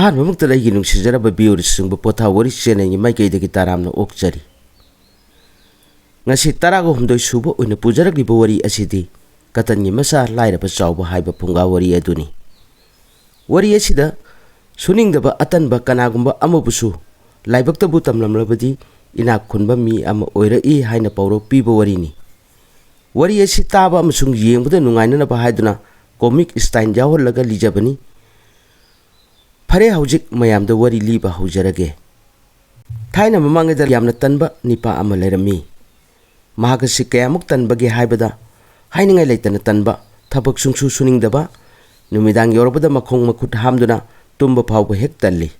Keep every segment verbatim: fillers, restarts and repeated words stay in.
ꯑꯍꯥꯟꯕꯃꯛꯇꯗ ꯑꯩꯒꯤ ꯅꯨꯡꯁꯤꯖꯔꯕ ꯚꯤꯌꯨꯔꯁꯤꯡꯕꯨ ꯄꯣꯊꯥ ꯋꯥꯔꯤ ꯆꯦꯅꯦꯜꯒꯤ ꯃꯥꯏꯀꯩꯗꯒꯤ ꯇꯔꯥꯝꯅ ꯑꯣꯛꯆꯔꯤ꯫ ꯉꯁꯤ ꯇꯔꯥꯒ ꯍꯨꯝꯗꯣꯏ ꯁꯨꯕ ꯑꯣꯏꯅ ꯄꯨꯖꯔꯛꯂꯤꯕ ꯋꯥꯔꯤ ꯑꯁꯤꯗꯤ ꯀꯇꯟꯒꯤ ꯃꯆꯥ ꯂꯥꯏꯔꯕ ꯆꯥꯎꯕ ꯍꯥꯏꯕ ꯐꯨꯡꯒꯥ ꯋꯥꯔꯤ ꯑꯗꯨꯅꯤ꯫ ꯋꯥꯔꯤ ꯑꯁꯤꯗ ꯁꯨꯅꯤꯡꯗꯕ ꯑꯇꯟꯕ ꯀꯅꯥꯒꯨꯝꯕ ꯑꯃꯕꯨꯁꯨ ꯂꯥꯏꯕꯛꯇꯕꯨ ꯇꯝꯂꯝꯂꯕꯗꯤ ꯏꯅꯥꯛ ꯈꯨꯟꯕ ꯃꯤ ꯑꯃ ꯑꯣꯏꯔꯛꯏ ꯍꯥꯏꯅ ꯄꯥꯎꯔꯧ ꯄꯤꯕ ꯋꯥꯔꯤꯅꯤ꯫ ꯋꯥꯔꯤ ꯑꯁꯤ ꯇꯥꯕ ꯑꯃꯁꯨꯡ ꯌꯦꯡꯕꯗ ꯅꯨꯡꯉꯥꯏꯅꯅꯕ ꯍꯥꯏꯗꯨꯅ ꯀꯣꯃꯤꯛ ꯁ꯭ꯇꯥꯏꯜ ꯌꯥꯎꯍꯜꯂꯒ ꯂꯤꯖꯕꯅꯤ꯫ ꯐꯔꯦ, ꯍꯧꯖꯤꯛ ꯃꯌꯥꯝꯗ ꯋꯥꯔꯤ ꯂꯤꯕ ꯍꯧꯖꯔꯒꯦ꯫ ꯊꯥꯏꯅ ꯃꯃꯥꯡꯉꯩꯗ ꯌꯥꯝꯅ ꯇꯟꯕ ꯅꯤꯄꯥ ꯑꯃ ꯂꯩꯔꯝꯃꯤ꯫ ꯃꯍꯥꯛ ꯑꯁꯤ ꯀꯌꯥꯃꯨꯛ ꯇꯟꯕꯒꯦ ꯍꯥꯏꯕꯗ ꯍꯥꯏꯅꯤꯡꯉꯥꯏ ꯂꯩꯇꯅ ꯇꯟꯕ, ꯊꯕꯛ ꯁꯨꯡꯁꯨ ꯁꯨꯅꯤꯡꯗꯕ, ꯅꯨꯃꯤꯗꯥꯡ ꯌꯧꯔꯕꯗ ꯃꯈꯣꯡ ꯃꯈꯨꯠ ꯍꯥꯝꯗꯨꯅ ꯇꯨꯝꯕ ꯐꯥꯎꯕ ꯍꯦꯛ ꯇꯜꯂꯤ꯫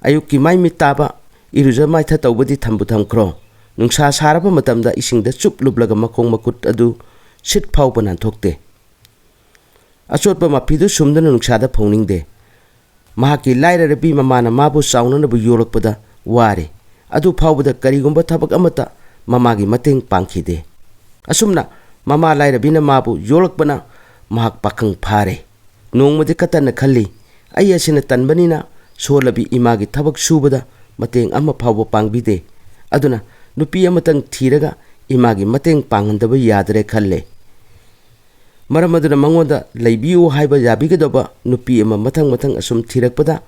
ꯑꯌꯨꯛꯀꯤ ꯃꯥꯏ ꯃꯤꯠ ꯇꯥꯕ, ꯏꯔꯨꯖ ꯃꯥꯏꯊ ꯇꯧꯕꯗꯤ ꯊꯝꯕꯨ ꯊꯝꯈ꯭ꯔꯣ, ꯅꯨꯡꯁꯥ ꯁꯥꯔꯕ ꯃꯇꯝꯗ ꯏꯁꯤꯡꯗ ꯆꯨꯞ ꯂꯨꯞꯂꯒ ꯃꯈꯣꯡ ꯃꯈꯨꯠ ꯑꯗꯨ ꯁꯤꯠ ꯐꯥꯎꯕ ꯅꯥꯟꯊꯣꯛꯇꯦ꯫ ꯑꯆꯣꯠꯄ ꯃꯐꯤꯗꯨ ꯁꯨꯝꯗꯨꯅ ꯅꯨꯡꯁꯥꯗ ꯐꯧꯅꯤꯡꯗꯦ꯫ ꯃꯍꯥꯛꯀꯤ ꯂꯥꯏꯔꯔꯕꯤ ꯃꯃꯥꯅ ꯃꯥꯕꯨ ꯆꯥꯎꯅꯅꯕ ꯌꯣꯛꯂꯛꯄꯗ ꯋꯥꯔꯦ꯫ ꯑꯗꯨ ꯐꯥꯎꯕꯗ ꯀꯔꯤꯒꯨꯝꯕ ꯊꯕꯛ ꯑꯃꯠꯇ ꯃꯃꯥꯒꯤ ꯃꯇꯦꯡ ꯄꯥꯡꯈꯤꯗꯦ꯫ ꯑꯁꯨꯝꯅ ꯃꯃꯥ ꯂꯥꯏꯔꯕꯤꯅ ꯃꯥꯕꯨ ꯌꯣꯛꯂꯛꯄꯅ ꯃꯍꯥꯛ ꯄꯥꯈꯪ ꯐꯥꯔꯦ꯫ ꯅꯣꯡꯃꯗꯤ ꯀꯇꯟꯅ ꯈꯜꯂꯤ, "ꯑꯩ ꯑꯁꯤꯅ ꯇꯟꯕꯅꯤꯅ ꯁꯣꯜꯂꯕꯤ ꯏꯃꯥꯒꯤ ꯊꯕꯛ ꯁꯨꯕꯗ ꯃꯇꯦꯡ ꯑꯃ ꯐꯥꯎꯕ ꯄꯥꯡꯕꯤꯗꯦ꯫ ꯑꯗꯨꯅ ꯅꯨꯄꯤ ꯑꯃꯇꯪ ꯊꯤꯔꯒ ꯏꯃꯥꯒꯤ ꯃꯇꯦꯡ ꯄꯥꯡꯍꯟꯗꯕ ꯌꯥꯗ꯭ꯔꯦ" ꯈꯜꯂꯦ꯫ ꯃꯔꯝ ꯑꯗꯨꯅ ꯃꯉꯣꯟꯗ ꯂꯩꯕꯤꯌꯨ ꯍꯥꯏꯕ ꯌꯥꯕꯤꯒꯗꯕ ꯅꯨꯄꯤ ꯑꯃ ꯃꯊꯪ ꯃꯊꯪ ꯑꯁꯨꯝ ꯊꯤꯔꯛꯄꯗ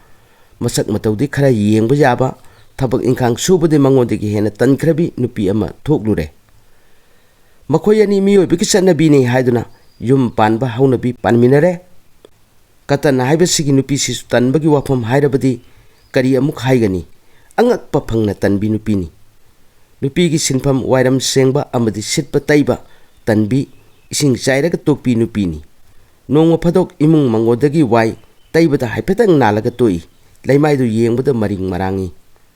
ꯃꯁꯛ ꯃꯇꯧꯗꯤ ꯈꯔ ꯌꯦꯡꯕ ꯌꯥꯕ, ꯊꯕꯛ ꯏꯪꯈꯥꯡ ꯁꯨꯕꯗꯤ ꯃꯉꯣꯟꯗꯒꯤ ꯍꯦꯟꯅ ꯇꯟꯈ꯭ꯔꯕꯤ ꯅꯨꯄꯤ ꯑꯃ ꯊꯣꯛꯂꯨꯔꯦ꯫ ꯃꯈꯣꯏ ꯑꯅꯤ ꯃꯤꯑꯣꯏꯕꯒꯤ ꯆꯠꯅꯕꯤꯅꯤ ꯍꯥꯏꯗꯨꯅ ꯌꯨꯝ ꯄꯥꯟꯕ ꯍꯧꯅꯕꯤ ꯄꯥꯟꯃꯤꯟꯅꯔꯦ꯫ ꯀꯇꯟ ꯍꯥꯏꯕꯁꯤꯒꯤ ꯅꯨꯄꯤꯁꯤꯁꯨ ꯇꯟꯕꯒꯤ ꯋꯥꯐꯝ ꯍꯥꯏꯔꯕꯗꯤ ꯀꯔꯤ ꯑꯃꯨꯛ ꯍꯥꯏꯒꯅꯤ? ꯑꯉꯛꯄ ꯐꯪꯅ ꯇꯟꯕꯤ ꯅꯨꯄꯤꯅꯤ꯫ ꯅꯨꯄꯤꯒꯤ ꯁꯤꯟꯐꯝ ꯋꯥꯏꯔꯝ ꯁꯦꯡꯕ ꯑꯃꯗꯤ ꯁꯤꯠꯄ ꯇꯩꯕ ꯇꯟꯕꯤ, ꯏꯁꯤꯡ ꯆꯥꯏꯔꯒ ꯇꯣꯛꯄꯤ ꯅꯨꯄꯤꯅꯤ꯫ ꯅꯣꯡꯃ ꯐꯥꯗꯣꯛ ꯏꯃꯨꯡ ꯃꯪꯒꯣꯜꯗꯒꯤ ꯋꯥꯏ ꯇꯩꯕꯗ ꯍꯥꯏꯐꯦꯠꯇꯪ ꯅꯥꯜꯂꯒ ꯇꯣꯛꯏ꯫ ꯂꯩꯃꯥꯏꯗꯨ ꯌꯦꯡꯕꯗ ꯃꯔꯤꯡ ꯃꯔꯥꯡꯉꯤ꯫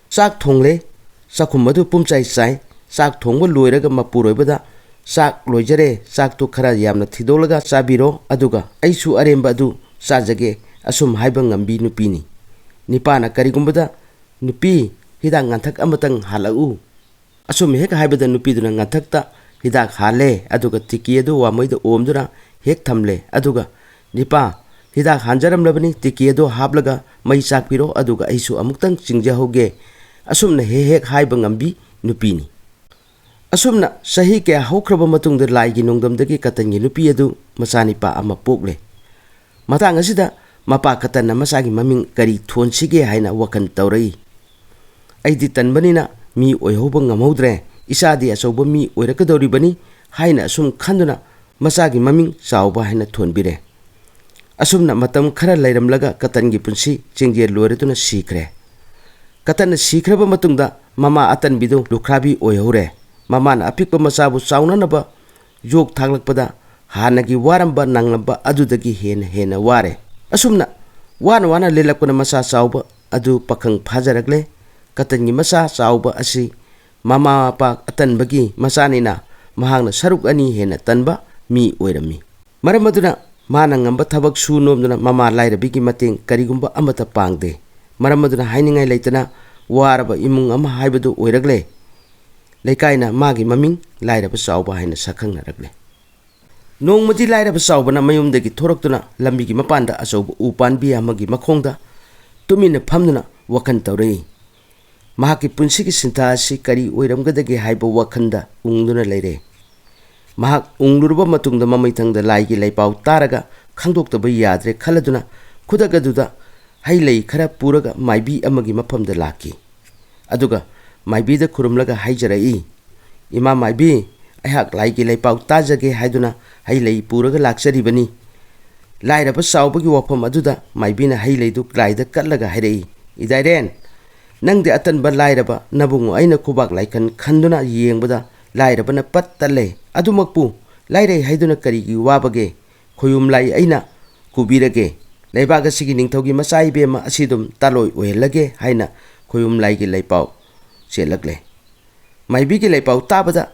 ꯆꯥꯛ ꯊꯣꯡꯂꯦ꯫ ꯆꯥꯛꯈꯨꯝ ꯑꯗꯨ ꯄꯨꯝꯆꯥꯏ ꯆꯥꯏ꯫ ꯆꯥꯛ ꯊꯣꯡꯕ ꯂꯣꯏꯔꯒ ꯃꯄꯨꯔꯣꯏꯕꯗ, "ꯆꯥꯛ ꯂꯣꯏꯖꯔꯦ, ꯆꯥꯛꯇꯨ ꯈꯔ ꯌꯥꯝꯅ ꯊꯤꯗꯣꯛꯂꯒ ꯆꯥꯕꯤꯔꯣ, ꯑꯗꯨꯒ ꯑꯩꯁꯨ ꯑꯔꯦꯝꯕ ꯑꯗꯨ ꯆꯥꯖꯒꯦ", ꯑꯁꯨꯝ ꯍꯥꯏꯕ ꯉꯝꯕꯤ ꯅꯨꯄꯤꯅꯤ꯫ ꯅꯤꯄꯥꯅ ꯀꯔꯤꯒꯨꯝꯕꯗ, "ꯅꯨꯄꯤ, ꯍꯤꯗꯥꯛ ꯉꯥꯡꯊꯛ ꯑꯃꯇꯪ ꯍꯥꯜꯂꯛꯎ", ꯑꯁꯨꯝ ꯍꯦꯛ ꯍꯥꯏꯕꯗ ꯅꯨꯄꯤꯗꯨꯅ ꯉꯥꯡꯊꯛꯇ ꯍꯤꯗꯥꯛ ꯍꯥꯜꯂꯦ, ꯑꯗꯨꯒ ꯇꯤꯀꯤ ꯑꯗꯨ ꯋꯥꯃꯩꯗ ꯑꯣꯝꯗꯨꯅ ꯍꯦꯛ ꯊꯝꯂꯦ, ꯑꯗꯨꯒ, "ꯅꯤꯄꯥ, ꯍꯤꯗꯥꯛ ꯍꯥꯟꯖꯔꯝꯂꯕꯅꯤ, ꯇꯤꯀꯤ ꯑꯗꯨ ꯍꯥꯞꯂꯒ ꯃꯩ ꯆꯥꯛꯄꯤꯔꯣ, ꯑꯗꯨꯒ ꯑꯩꯁꯨ ꯑꯃꯨꯛꯇꯪ ꯆꯤꯡꯖꯍꯧꯒꯦ꯫ ꯑꯁꯨꯝꯅ ꯍꯦꯛ ꯍꯦꯛ ꯍꯥꯏꯕ ꯉꯝꯕꯤ ꯅꯨꯄꯤꯅꯤ꯫ ꯑꯁꯨꯝꯅ ꯆꯍꯤ ꯀꯌꯥ ꯍꯧꯈ꯭ꯔꯕ ꯃꯇꯨꯡꯗ ꯂꯥꯏꯒꯤ ꯅꯣꯡꯗꯝꯗꯒꯤ ꯀꯇꯟꯒꯤ ꯅꯨꯄꯤ ꯑꯗꯨ ꯃꯆꯥꯅꯤꯄꯥ ꯑꯃ ꯄꯣꯛꯂꯦ꯫ ꯃꯇꯥꯡ ꯑꯁꯤꯗ ꯃꯄꯥ ꯀꯇꯟꯅ ꯃꯆꯥꯒꯤ ꯃꯃꯤꯡ ꯀꯔꯤ ꯊꯣꯟꯁꯤꯒꯦ ꯍꯥꯏꯅ ꯋꯥꯈꯜ ꯇꯧꯔꯛꯏ꯫ "ꯑꯩꯗꯤ ꯇꯟꯕꯅꯤꯅ ꯃꯤ ꯑꯣꯏꯍꯧꯕ ꯉꯝꯍꯧꯗ꯭ꯔꯦ, ꯏꯆꯥꯗꯤ ꯑꯆꯧꯕ ꯃꯤ ꯑꯣꯏꯔꯛꯀꯗꯧꯔꯤꯕꯅꯤ" ꯍꯥꯏꯅ ꯑꯁꯨꯝ ꯈꯟꯗꯨꯅ ꯃꯆꯥꯒꯤ ꯃꯃꯤꯡ ꯆꯥꯎꯕ ꯍꯥꯏꯅ ꯊꯣꯟꯕꯤꯔꯦ꯫ ꯑꯁꯨꯝꯅ ꯃꯇꯝ ꯈꯔ ꯂꯩꯔꯝꯂꯒ ꯀꯇꯟꯒꯤ ꯄꯨꯟꯁꯤ ꯆꯤꯡꯖꯦꯜ ꯂꯣꯏꯔꯗꯨꯅ ꯁꯤꯈ꯭ꯔꯦ꯫ ꯀꯇꯟꯅ ꯁꯤꯈ꯭ꯔꯕ ꯃꯇꯨꯡꯗ ꯃꯃꯥ ꯑꯇꯟꯕꯤꯗꯨ ꯂꯨꯈ꯭ꯔꯥꯕꯤ ꯑꯣꯏꯍꯧꯔꯦ꯫ ꯃꯃꯥꯅ ꯑꯄꯤꯛꯄ ꯃꯆꯥꯕꯨ ꯆꯥꯎꯅꯅꯕ ꯌꯣꯛ ꯊꯥꯛꯂꯛꯄꯗ ꯍꯥꯟꯅꯒꯤ ꯋꯥꯔꯝꯕ ꯅꯪꯂꯝꯕ ꯑꯗꯨꯗꯒꯤ ꯍꯦꯟꯅ ꯍꯦꯟꯅ ꯋꯥꯔꯦ꯫ ꯑꯁꯨꯝꯅ ꯋꯥꯅ ꯋꯥꯅ ꯂꯦꯜꯂꯛꯄꯅ ꯃꯆꯥ ꯆꯥꯎꯕ ꯑꯗꯨ ꯄꯥꯈꯪ ꯐꯥꯖꯔꯛꯂꯦ꯫ ꯀꯇꯟꯒꯤ ꯃꯆꯥ ꯆꯥꯎꯕ ꯑꯁꯤ ꯃꯃꯥ ꯃꯄꯥ ꯑꯇꯟꯕꯒꯤ ꯃꯆꯥꯅꯤꯅ ꯃꯍꯥꯛꯅ ꯁꯔꯨꯛ ꯑꯅꯤ ꯍꯦꯟꯅ ꯇꯟꯕ ꯃꯤ ꯑꯣꯏꯔꯝꯃꯤ꯫ ꯃꯔꯝ ꯑꯗꯨꯅ ꯃꯥꯅ ꯉꯝꯕ ꯊꯕꯛ ꯁꯨ ꯅꯣꯝꯗꯨꯅ ꯃꯃꯥ ꯂꯥꯏꯔꯕꯤꯒꯤ ꯃꯇꯦꯡ ꯀꯔꯤꯒꯨꯝꯕ ꯑꯃꯠꯇ ꯄꯥꯡꯗꯦ꯫ ꯃꯔꯝ ꯑꯗꯨꯅ ꯍꯥꯏꯅꯤꯡꯉꯥꯏ ꯂꯩꯇꯅ ꯋꯥꯔꯕ ꯏꯃꯨꯡ ꯑꯃ ꯍꯥꯏꯕꯗꯨ ꯑꯣꯏꯔꯛꯂꯦ꯫ ꯂꯩꯀꯥꯏꯅ ꯃꯥꯒꯤ ꯃꯃꯤꯡ ꯂꯥꯏꯔꯕ ꯆꯥꯎꯕ ꯍꯥꯏꯅ ꯁꯛꯈꯪꯅꯔꯛꯂꯦ꯫ ꯅꯣꯡꯃꯗꯤ ꯂꯥꯏꯔꯕ ꯆꯥꯎꯕꯅ ꯃꯌꯨꯝꯗꯒꯤ ꯊꯣꯔꯛꯇꯨꯅ ꯂꯝꯕꯤꯒꯤ ꯃꯄꯥꯟꯗ ꯑꯆꯧꯕ ꯎ ꯄꯥꯟꯕꯤ ꯑꯃꯒꯤ ꯃꯈꯣꯡꯗ ꯇꯨꯃꯤꯟꯅ ꯐꯝꯗꯨꯅ ꯋꯥꯈꯜ ꯇꯧꯔꯛꯏ꯫ ꯃꯍꯥꯛꯀꯤ ꯄꯨꯟꯁꯤꯒꯤ ꯁꯤꯟꯊꯥ ꯑꯁꯤ ꯀꯔꯤ ꯑꯣꯏꯔꯝꯒꯗꯒꯦ ꯍꯥꯏꯕ ꯋꯥꯈꯜꯗ ꯎꯪꯗꯨꯅ ꯂꯩꯔꯦ꯫ ꯃꯍꯥꯛ ꯎꯪꯂꯨꯔꯕ ꯃꯇꯨꯡꯗ ꯃꯃꯩꯊꯪꯗ ꯂꯥꯏꯒꯤ ꯂꯩꯄꯥꯎ ꯇꯥꯔꯒ ꯈꯪꯗꯣꯛꯇꯕ ꯌꯥꯗ꯭ꯔꯦ ꯈꯜꯂꯗꯨꯅ ꯈꯨꯗꯛ ꯑꯗꯨꯗ ꯍꯩ ꯂꯩ ꯈꯔ ꯄꯨꯔꯒ ꯃꯥꯏꯕꯤ ꯑꯃꯒꯤ ꯃꯐꯝꯗ ꯂꯥꯛꯈꯤ꯫ ꯑꯗꯨꯒ ꯃꯥꯏꯕꯤꯗ ꯈꯨꯔꯨꯝꯂꯒ ꯍꯥꯏꯖꯔꯛꯏ, "ꯏꯃꯥ ꯃꯥꯏꯕꯤ, ꯑꯩꯍꯥꯛ ꯂꯥꯏꯒꯤ ꯂꯩꯄꯥꯎ ꯇꯥꯖꯒꯦ ꯍꯥꯏꯗꯨꯅ ꯍꯩ ꯂꯩ ꯄꯨꯔꯒ ꯂꯥꯛꯆꯔꯤꯕꯅꯤ"꯫ ꯂꯥꯏꯔꯕ ꯆꯥꯎꯕꯒꯤ ꯋꯥꯐꯝ ꯑꯗꯨꯗ ꯃꯥꯏꯕꯤꯅ ꯍꯩ ꯂꯩꯗꯨ ꯂꯥꯏꯗ ꯀꯠꯂꯒ ꯍꯥꯏꯔꯛꯏ, "ꯏꯗꯥꯏꯔꯦꯟ, ꯅꯪꯗꯤ ꯑꯇꯟꯕ ꯂꯥꯏꯔꯕ ꯅꯕꯨꯡꯉꯣ ꯑꯩꯅ ꯈꯨꯕꯥꯛ ꯂꯥꯏꯈꯟ ꯈꯟꯗꯨꯅ ꯌꯦꯡꯕꯗ ꯂꯥꯏꯔꯕꯅ ꯄꯠ ꯇꯠꯂꯦ꯫ ꯑꯗꯨꯃꯛꯄꯨ ꯂꯥꯏꯔꯩ ꯍꯥꯏꯗꯨꯅ ꯀꯔꯤꯒꯤ ꯋꯥꯕꯒꯦ? ꯈꯣꯌꯨꯝ ꯂꯥꯏ ꯑꯩꯅ ꯀꯨꯕꯤꯔꯒꯦ꯫ ꯂꯩꯕꯥꯛ ꯑꯁꯤꯒꯤ ꯅꯤꯡꯊꯧꯒꯤ ꯃꯆꯥ ꯏꯕꯦꯝꯃ ꯑꯁꯤ ꯑꯗꯨꯝ ꯇꯥꯂꯣꯏ ꯑꯣꯏꯍꯜꯂꯒꯦ" ꯍꯥꯏꯅ ꯈꯣꯌꯨꯝ ꯂꯥꯏꯒꯤ ꯂꯩꯄꯥꯎ ꯆꯦꯜꯂꯛꯂꯦ꯫ ꯃꯥꯏꯕꯤꯒꯤ ꯂꯩꯄꯥꯎ ꯇꯥꯕꯗ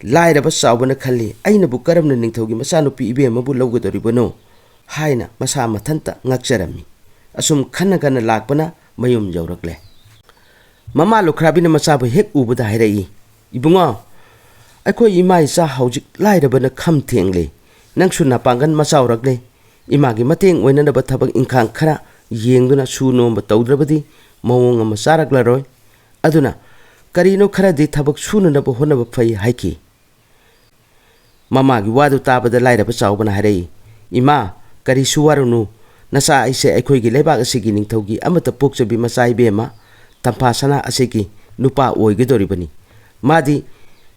ꯂꯥꯏꯔꯕ ꯆꯥꯎꯕꯅ ꯈꯜꯂꯤ, "ꯑꯩꯅꯕꯨ ꯀꯔꯝꯅ ꯅꯤꯡꯊꯧꯒꯤ ꯃꯆꯥꯅꯨꯄꯤ ꯏꯕꯦꯝꯃꯕꯨ ꯂꯧꯒꯗꯧꯔꯤꯕꯅꯣ?" ꯍꯥꯏꯅ ꯃꯁꯥ ꯃꯊꯟꯇ ꯉꯛꯆꯔꯝꯃꯤ꯫ ꯑꯁꯨꯝ ꯈꯟꯅ ꯈꯟꯅ ꯂꯥꯛꯄꯅ ꯃꯌꯨꯝ ꯌꯧꯔꯛꯂꯦ꯫ ꯃꯃꯥ ꯂꯨꯈ꯭ꯔꯥꯕꯤꯅ ꯃꯆꯥꯕꯨ ꯍꯦꯛ ꯎꯕꯗ ꯍꯥꯏꯔꯛꯏ, "ꯏꯕꯨꯡꯉꯣ, ꯑꯩꯈꯣꯏ ꯏꯃꯥ ꯏꯆꯥ ꯍꯧꯖꯤꯛ ꯂꯥꯏꯔꯕꯅ ꯈꯝ ꯊꯦꯡꯂꯦ꯫ ꯅꯪꯁꯨ ꯅꯄꯥꯡꯒꯜ ꯃꯆꯥꯎꯔꯛꯂꯦ꯫ ꯏꯃꯥꯒꯤ ꯃꯇꯦꯡ ꯑꯣꯏꯅꯅꯕ ꯊꯕꯛ ꯏꯪꯈꯥꯡ ꯈꯔ ꯌꯦꯡꯗꯨꯅ ꯁꯨ ꯅꯣꯝꯕ ꯇꯧꯗ꯭ꯔꯕꯗꯤ ꯃꯑꯣꯡ ꯑꯃ ꯆꯥꯔꯛꯂꯔꯣꯏ꯫ ꯑꯗꯨꯅ ꯀꯔꯤꯅꯣ ꯈꯔꯗꯤ ꯊꯕꯛ ꯁꯨꯅꯅꯕ ꯍꯣꯠꯅꯕ ꯐꯩ ꯍꯥꯏꯈꯤ꯫ ꯃꯃꯥꯒꯤ ꯋꯥꯗꯨ ꯇꯥꯕꯗ ꯂꯥꯏꯔꯕ ꯆꯥꯎꯕꯅ ꯍꯥꯏꯔꯛꯏ, "ꯏꯃꯥ, ꯀꯔꯤꯁꯨ ꯋꯥꯔꯨꯅꯨ꯫ ꯅꯆꯥ ꯑꯩꯁꯦ ꯑꯩꯈꯣꯏꯒꯤ ꯂꯩꯕꯥꯛ ꯑꯁꯤꯒꯤ ꯅꯤꯡꯊꯧꯒꯤ ꯑꯃꯠꯇ ꯄꯣꯛꯆꯕꯤ ꯃꯆꯥ ꯏꯕꯦꯝꯃ ꯇꯝꯐꯥ ꯁꯅꯥ ꯑꯁꯤꯒꯤ ꯅꯨꯄꯥ ꯑꯣꯏꯒꯗꯧꯔꯤꯕꯅꯤ꯫ ꯃꯥꯗꯤ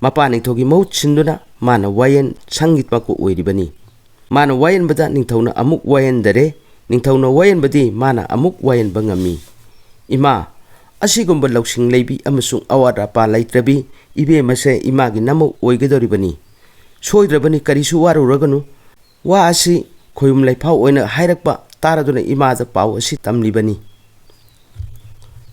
ꯃꯄꯥ ꯅꯤꯡꯊꯧꯒꯤ ꯃꯍꯨꯠ ꯁꯤꯟꯗꯨꯅ ꯃꯥꯅ ꯋꯥꯌꯦꯟ ꯁꯪꯒꯤ ꯃꯀꯣꯛ ꯑꯣꯏꯔꯤꯕꯅꯤ꯫ ꯃꯥꯅ ꯋꯥꯌꯦꯟꯕꯗ ꯅꯤꯡꯊꯧꯅ ꯑꯃꯨꯛ ꯋꯥꯌꯦꯟꯗꯔꯦ, ꯅꯤꯡꯊꯧꯅ ꯋꯥꯌꯦꯟꯕꯗꯤ ꯃꯥꯅ ꯑꯃꯨꯛ ꯋꯥꯌꯦꯟꯕ ꯉꯝꯃꯤ꯫ ꯏꯃꯥ, ꯑꯁꯤꯒꯨꯝꯕ ꯂꯧꯁꯤꯡ ꯂꯩꯕꯤ ꯑꯃꯁꯨꯡ ꯑꯋꯥꯠ ꯑꯄꯥ ꯂꯩꯇ꯭ꯔꯕꯤ ꯏꯕꯦꯝꯃꯁꯦ ꯏꯃꯥꯒꯤ ꯅꯃꯧ ꯑꯣꯏꯒꯗꯧꯔꯤꯕꯅꯤ꯫ ꯁꯣꯏꯗ꯭ꯔꯕꯅꯤ, ꯀꯔꯤꯁꯨ ꯋꯥꯔꯨꯔꯒꯅꯨ꯫ ꯋꯥ ꯑꯁꯤ ꯈꯣꯌꯨꯝ ꯂꯩꯐꯥꯎ ꯑꯣꯏꯅ ꯍꯥꯏꯔꯛꯄ ꯇꯥꯔꯗꯨꯅ ꯏꯃꯥꯗ ꯄꯥꯎ ꯑꯁꯤ ꯇꯝꯂꯤꯕꯅꯤ꯫"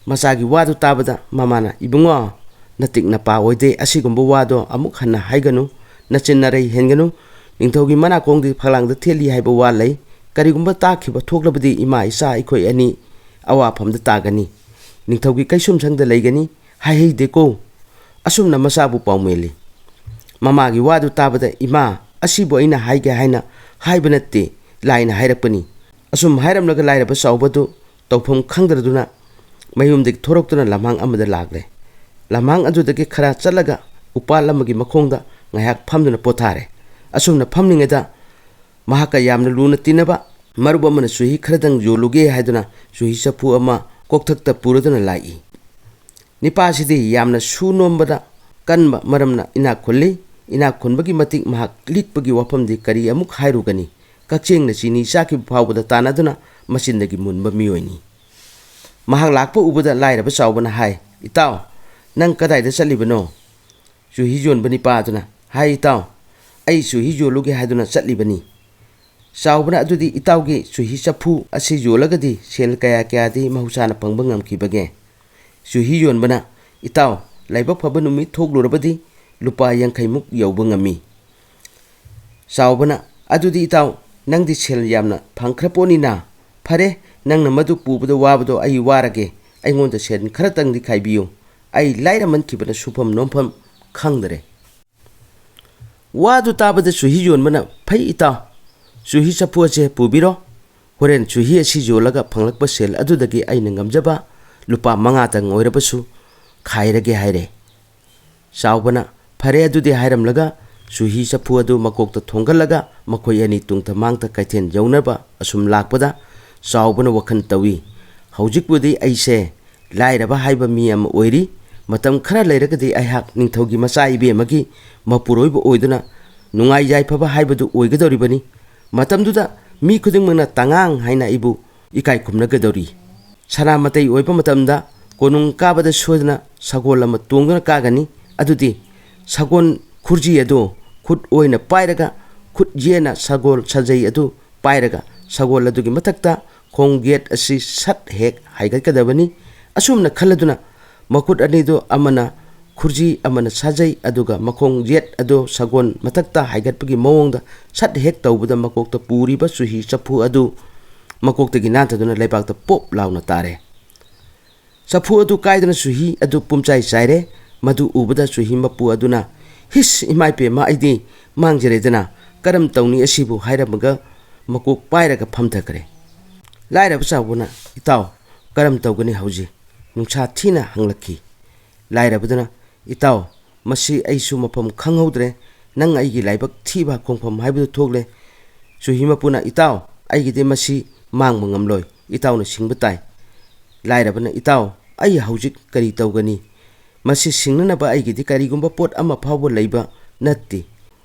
ꯃꯆꯥꯒꯤ ꯋꯥꯗꯨ ꯇꯥꯕꯗ ꯃꯃꯥꯅ, "ꯏꯕꯨꯡꯉꯣ, ꯅꯇꯤꯛ ꯅꯄꯥ ꯑꯣꯏꯗꯦ, ꯑꯁꯤꯒꯨꯝꯕ ꯋꯥꯗꯣ ꯑꯃꯨꯛ ꯍꯟꯅ ꯍꯥꯏꯒꯅꯨ, ꯅꯆꯤꯟ ꯅꯔꯩ ꯍꯦꯟꯒꯅꯨ꯫ ꯅꯤꯡꯊꯧꯒꯤ ꯃꯅꯥꯀꯣꯡꯗꯤ ꯐꯛꯂꯥꯡꯗ ꯊꯦꯠꯂꯤ ꯍꯥꯏꯕ ꯋꯥ ꯂꯩ꯫ ꯀꯔꯤꯒꯨꯝꯕ ꯇꯥꯈꯤꯕ ꯊꯣꯛꯂꯕꯗꯤ ꯏꯃꯥ ꯏꯆꯥ ꯑꯩꯈꯣꯏ ꯑꯅꯤ ꯑꯋꯥꯐꯝꯗ ꯇꯥꯒꯅꯤ꯫ ꯅꯤꯡꯊꯧꯒꯤ ꯀꯩꯁꯨꯝꯁꯪꯗ ꯂꯩꯒꯅꯤ ꯍꯥꯏꯍꯩꯗꯦꯀꯣ꯫" ꯑꯁꯨꯝꯅ ꯃꯆꯥꯕꯨ ꯄꯥꯎꯃꯦꯜꯂꯤ꯫ ꯃꯃꯥꯒꯤ ꯋꯥꯗꯨ ꯇꯥꯕꯗ, "ꯏꯃꯥ, ꯑꯁꯤꯕꯨ ꯑꯩꯅ ꯍꯥꯏꯒꯦ ꯍꯥꯏꯅ ꯍꯥꯏꯕ ꯅꯠꯇꯦ, ꯂꯥꯏꯅ ꯍꯥꯏꯔꯛꯄꯅꯤ꯫" ꯑꯁꯨꯝ ꯍꯥꯏꯔꯝꯂꯒ ꯂꯥꯏꯔꯕ ꯆꯥꯎꯕꯗꯨ ꯇꯧꯐꯝ ꯈꯪꯗ꯭ꯔꯗꯨꯅ ꯃꯌꯨꯝꯗꯒꯤ ꯊꯣꯔꯛꯇꯨꯅ ꯂꯝꯍꯥꯡ ꯑꯃꯗ ꯂꯥꯛꯂꯦ꯫ ꯂꯝꯍꯥꯡ ꯑꯗꯨꯗꯒꯤ ꯈꯔ ꯆꯠꯂꯒ ꯎꯄꯥꯜ ꯑꯃꯒꯤ ꯃꯈꯣꯡꯗ ꯉꯥꯏꯍꯥꯛ ꯐꯝꯗꯨꯅ ꯄꯣꯊꯥꯔꯦ꯫ ꯑꯁꯨꯝꯅ ꯐꯝꯂꯤꯉꯩꯗ ꯃꯍꯥꯛꯀ ꯌꯥꯝꯅ ꯂꯨꯅ ꯇꯤꯟꯅꯕ ꯃꯔꯨꯞ ꯑꯃꯅ ꯆꯨꯍꯤ ꯈꯔꯗꯪ ꯌꯣꯜꯂꯨꯒꯦ ꯍꯥꯏꯗꯨꯅ ꯆꯨꯍꯤ ꯆꯐꯨ ꯑꯃ ꯀꯣꯛꯊꯛꯇ ꯄꯨꯔꯗꯨꯅ ꯂꯥꯛꯏ꯫ ꯅꯤꯄꯥꯁꯤꯗꯤ ꯌꯥꯝꯅ ꯁꯨ ꯅꯣꯝꯕꯗ ꯀꯟꯕ ꯃꯔꯝꯅ ꯏꯅꯥꯛ ꯈꯨꯜꯂꯤ꯫ ꯏꯅꯥꯛ ꯈꯨꯟꯕꯒꯤ ꯃꯇꯤꯛ ꯃꯍꯥꯛ ꯂꯤꯛꯄꯒꯤ ꯋꯥꯐꯝꯗꯤ ꯀꯔꯤ ꯑꯃꯨꯛ ꯍꯥꯏꯔꯨꯒꯅꯤ? ꯀꯛꯆꯦꯡꯅ ꯆꯤꯅꯤ ꯆꯥꯈꯤꯕ ꯐꯥꯎꯕꯗ ꯇꯥꯟꯅꯗꯨꯅ ꯃꯆꯤꯟꯗꯒꯤ ꯃꯨꯟꯕ ꯃꯤꯑꯣꯏꯅꯤ꯫ ꯃꯍꯥꯛ ꯂꯥꯛꯄ ꯎꯕꯗ ꯂꯥꯏꯔꯕ ꯆꯥꯎꯕꯅ ꯍꯥꯏ, "ꯏꯇꯥꯎ, ꯅꯪ ꯀꯗꯥꯏꯗ ꯆꯠꯂꯤꯕꯅꯣ?" ꯆꯨꯍꯤ ꯌꯣꯟꯕ ꯅꯤꯄꯥ ꯑꯗꯨꯅ ꯍꯥꯏ, "ꯏꯇꯥꯎ, ꯑꯩ ꯆꯨꯍꯤ ꯌꯣꯜꯂꯨꯒꯦ ꯍꯥꯏꯗꯨꯅ ꯆꯠꯂꯤꯕꯅꯤ꯫" ꯆꯥꯎꯕꯅ ꯑꯗꯨꯗꯤ, "ꯏꯇꯥꯎꯒꯤ ꯆꯨꯍꯤ ꯆꯐꯨ ꯑꯁꯤ ꯌꯣꯜꯂꯒꯗꯤ ꯁꯦꯜ ꯀꯌꯥ ꯀꯌꯥꯗꯤ ꯃꯍꯧꯁꯥꯅ ꯐꯪꯕ ꯉꯝꯈꯤꯕꯒꯦ?" ꯆꯨꯍꯤ ꯌꯣꯟꯕꯅ, "ꯏꯇꯥꯎ, ꯂꯥꯏꯕꯛ ꯐꯕ ꯅꯨꯃꯤꯠ ꯊꯣꯛꯂꯨꯔꯕꯗꯤ ꯂꯨꯄꯥ ꯌꯥꯡꯈꯩꯃꯨꯛ ꯌꯧꯕ ꯉꯝꯃꯤ꯫" ꯆꯥꯎꯕꯅ, "ꯑꯗꯨꯗꯤ ꯏꯇꯥꯎ, ꯅꯪꯗꯤ ꯁꯦꯜ ꯌꯥꯝꯅ ꯐꯪꯈ꯭ꯔ ꯄꯣꯠꯅꯤꯅ꯫ ꯐꯔꯦ, ꯅꯪꯅ ꯃꯗꯨ ꯄꯨꯕꯗ ꯋꯥꯕꯗꯣ ꯑꯩ ꯋꯥꯔꯒꯦ꯫ ꯑꯩꯉꯣꯟꯗ ꯁꯦꯜ ꯈꯔꯇꯪꯗꯤ ꯈꯥꯏꯕꯤꯌꯨ꯫ ꯑꯩ ꯂꯥꯏꯔꯃꯟꯈꯤꯕꯅ ꯁꯨꯐꯝ ꯅꯣꯝꯐꯝ ꯈꯪꯗꯔꯦ꯫" ꯋꯥꯗꯨ ꯇꯥꯕꯗ ꯆꯨꯍꯤ ꯌꯣꯟꯕꯅ, "ꯐꯩ ꯏꯇꯥꯎ, "ꯆꯨꯍꯤ ꯆꯐꯨ ꯑꯁꯦ ꯄꯨꯕꯤꯔꯣ꯫ ꯍꯣꯔꯦꯟ ꯆꯨꯍꯤ ꯑꯁꯤ ꯌꯣꯜꯂꯒ ꯐꯪꯂꯛꯄ ꯁꯦꯜ ꯑꯗꯨꯗꯒꯤ ꯑꯩꯅ ꯉꯝꯖꯕ ꯂꯨꯄꯥ ꯃꯉꯥꯇꯪ ꯑꯣꯏꯔꯕꯁꯨ ꯈꯥꯏꯔꯒꯦ" ꯍꯥꯏꯔꯦ꯫ ꯆꯥꯎꯕꯅ "ꯐꯔꯦ ꯑꯗꯨꯗꯤ" ꯍꯥꯏꯔꯝꯂꯒ ꯆꯨꯍꯤ ꯆꯐꯨ ꯑꯗꯨ ꯃꯀꯣꯛꯇ ꯊꯣꯡꯒꯠꯂꯒ ꯃꯈꯣꯏ ꯑꯅꯤ ꯇꯨꯡꯊ ꯃꯥꯡꯊ ꯀꯩꯊꯦꯜ ꯌꯧꯅꯕ ꯑꯁꯨꯝ ꯂꯥꯛꯄꯗ ꯆꯥꯎꯕꯅ ꯋꯥꯈꯜ ꯇꯧꯏ, "ꯍꯧꯖꯤꯛꯄꯨꯗꯤ ꯑꯩꯁꯦ ꯂꯥꯏꯔꯕ ꯍꯥꯏꯕ ꯃꯤ ꯑꯃ ꯑꯣꯏꯔꯤ꯫ ꯃꯇꯝ ꯈꯔ ꯂꯩꯔꯒꯗꯤ ꯑꯩꯍꯥꯛ ꯅꯤꯡꯊꯧꯒꯤ ꯃꯆꯥ ꯏꯕꯦꯝꯃꯒꯤ ꯃꯄꯨꯔꯣꯏꯕ ꯑꯣꯏꯗꯨꯅ ꯅꯨꯡꯉꯥꯏ ꯌꯥꯏꯐꯕ ꯍꯥꯏꯕꯗꯨ ꯑꯣꯏꯒꯗꯧꯔꯤꯕꯅꯤ꯫ ꯃꯇꯝꯗꯨꯗ ꯃꯤ ꯈꯨꯗꯤꯡꯃꯛꯅ ꯇꯉꯥꯡ ꯍꯥꯏꯅ ꯑꯩꯕꯨ ꯏꯀꯥꯏ ꯈꯨꯝꯅꯒꯗꯧꯔꯤ꯫ ꯁꯅꯥ ꯃꯇꯩ ꯑꯣꯏꯕ ꯃꯇꯝꯗ ꯀꯣꯅꯨꯡ ꯀꯥꯕꯗ ꯁꯣꯏꯗꯅ ꯁꯒꯣꯜ ꯑꯃ ꯇꯣꯡꯗꯨꯅ ꯀꯥꯒꯅꯤ꯫ ꯑꯗꯨꯗꯤ ꯁꯒꯣꯜ ꯈꯨꯔꯖꯤ ꯑꯗꯨ ꯈꯨꯠ ꯑꯣꯏꯅ ꯄꯥꯏꯔꯒ, ꯈꯨꯠ ꯌꯦꯠꯅ ꯁꯒꯣꯜ ꯁꯥꯖꯩ ꯑꯗꯨ ꯄꯥꯏꯔꯒ, ꯁꯒꯣꯜ ꯑꯗꯨꯒꯤ ꯃꯊꯛꯇ ꯈꯣꯡ ꯌꯦꯠ ꯑꯁꯤ ꯁꯠ ꯍꯦꯛ ꯍꯥꯏꯒꯠꯀꯗꯕꯅꯤ"꯫ ꯑꯁꯨꯝꯅ ꯈꯜꯂꯗꯨꯅ ꯃꯈꯨꯠ ꯑꯅꯤꯗꯨ ꯑꯃꯅ ꯈꯨꯔꯖꯤ ꯑꯃꯅ ꯁꯥꯖꯩ, ꯑꯗꯨꯒ ꯃꯈꯣꯡ ꯌꯦꯠ ꯑꯗꯨ ꯁꯒꯣꯜ ꯃꯊꯛꯇ ꯍꯥꯏꯒꯠꯄꯒꯤ ꯃꯑꯣꯡꯗ ꯁꯠ ꯍꯦꯛ ꯇꯧꯕꯗ ꯃꯀꯣꯛꯇ ꯄꯨꯔꯤꯕ ꯆꯨꯍꯤ ꯆꯐꯨ ꯑꯗꯨ ꯃꯀꯣꯛꯇꯒꯤ ꯅꯥꯟꯊꯗꯨꯅ ꯂꯩꯕꯥꯛꯇ ꯄꯣꯞ ꯂꯥꯎꯅ ꯇꯥꯔꯦ꯫ ꯆꯐꯨ ꯑꯗꯨ ꯀꯥꯏꯗꯨꯅ ꯆꯨꯍꯤ ꯑꯗꯨ ꯄꯨꯝꯆꯥꯏ ꯆꯥꯏꯔꯦ꯫ ꯃꯗꯨ ꯎꯕꯗ ꯆꯨꯍꯤ ꯃꯄꯨ ꯑꯗꯨꯅ, "ꯍꯤꯁ, ꯏꯃꯥ ꯏꯄꯦꯝꯃ, ꯑꯩꯗꯤ ꯃꯥꯡꯖꯔꯦꯗꯅ, ꯀꯔꯝ ꯇꯧꯅꯤ ꯑꯁꯤꯕꯨ?" ꯍꯥꯏꯔꯝꯃꯒ ꯃꯀꯣꯛ ꯄꯥꯏꯔꯒ ꯐꯝꯊꯈ꯭ꯔꯦ꯫ ꯂꯥꯏꯔꯕ ꯆꯥꯎꯕꯅ, "ꯏꯇꯥꯎ, ꯀꯔꯝ ꯇꯧꯒꯅꯤ ꯍꯧꯖꯤꯛ?" ꯅꯨꯡꯁꯥ ꯊꯤꯅ ꯍꯪꯂꯛꯈꯤ꯫ ꯂꯥꯏꯔꯕꯗꯨꯅ, "ꯏꯇꯥꯎ, ꯃꯁꯤ ꯑꯩꯁꯨ ꯃꯐꯝ ꯈꯪꯍꯧꯗ꯭ꯔꯦ꯫ ꯅꯪ ꯑꯩꯒꯤ ꯂꯥꯏꯕꯛ ꯊꯤꯕ ꯈꯣꯡꯐꯝ ꯍꯥꯏꯕꯗꯨ ꯊꯣꯛꯂꯦ꯫ ꯆꯨꯍꯤ ꯃꯄꯨꯅ, 'ꯏꯇꯥꯎ, ꯑꯩꯒꯤꯗꯤ ꯃꯁꯤ ꯃꯥꯡꯕ ꯉꯝꯂꯣꯏ꯫ ꯏꯇꯥꯎꯅ ꯁꯤꯡꯕ ꯇꯥꯏ.' ꯂꯥꯏꯔꯕꯅ, 'ꯏꯇꯥꯎ, ꯑꯩ ꯍꯧꯖꯤꯛ ꯀꯔꯤ ꯇꯧꯒꯅꯤ? ꯃꯁꯤ ꯁꯤꯡꯅꯅꯕ ꯑꯩꯒꯤꯗꯤ ꯀꯔꯤꯒꯨꯝꯕ ꯄꯣꯠ ꯑꯃ ꯐꯥꯎꯕ ꯂꯩꯕ ꯅꯠꯇꯦ꯫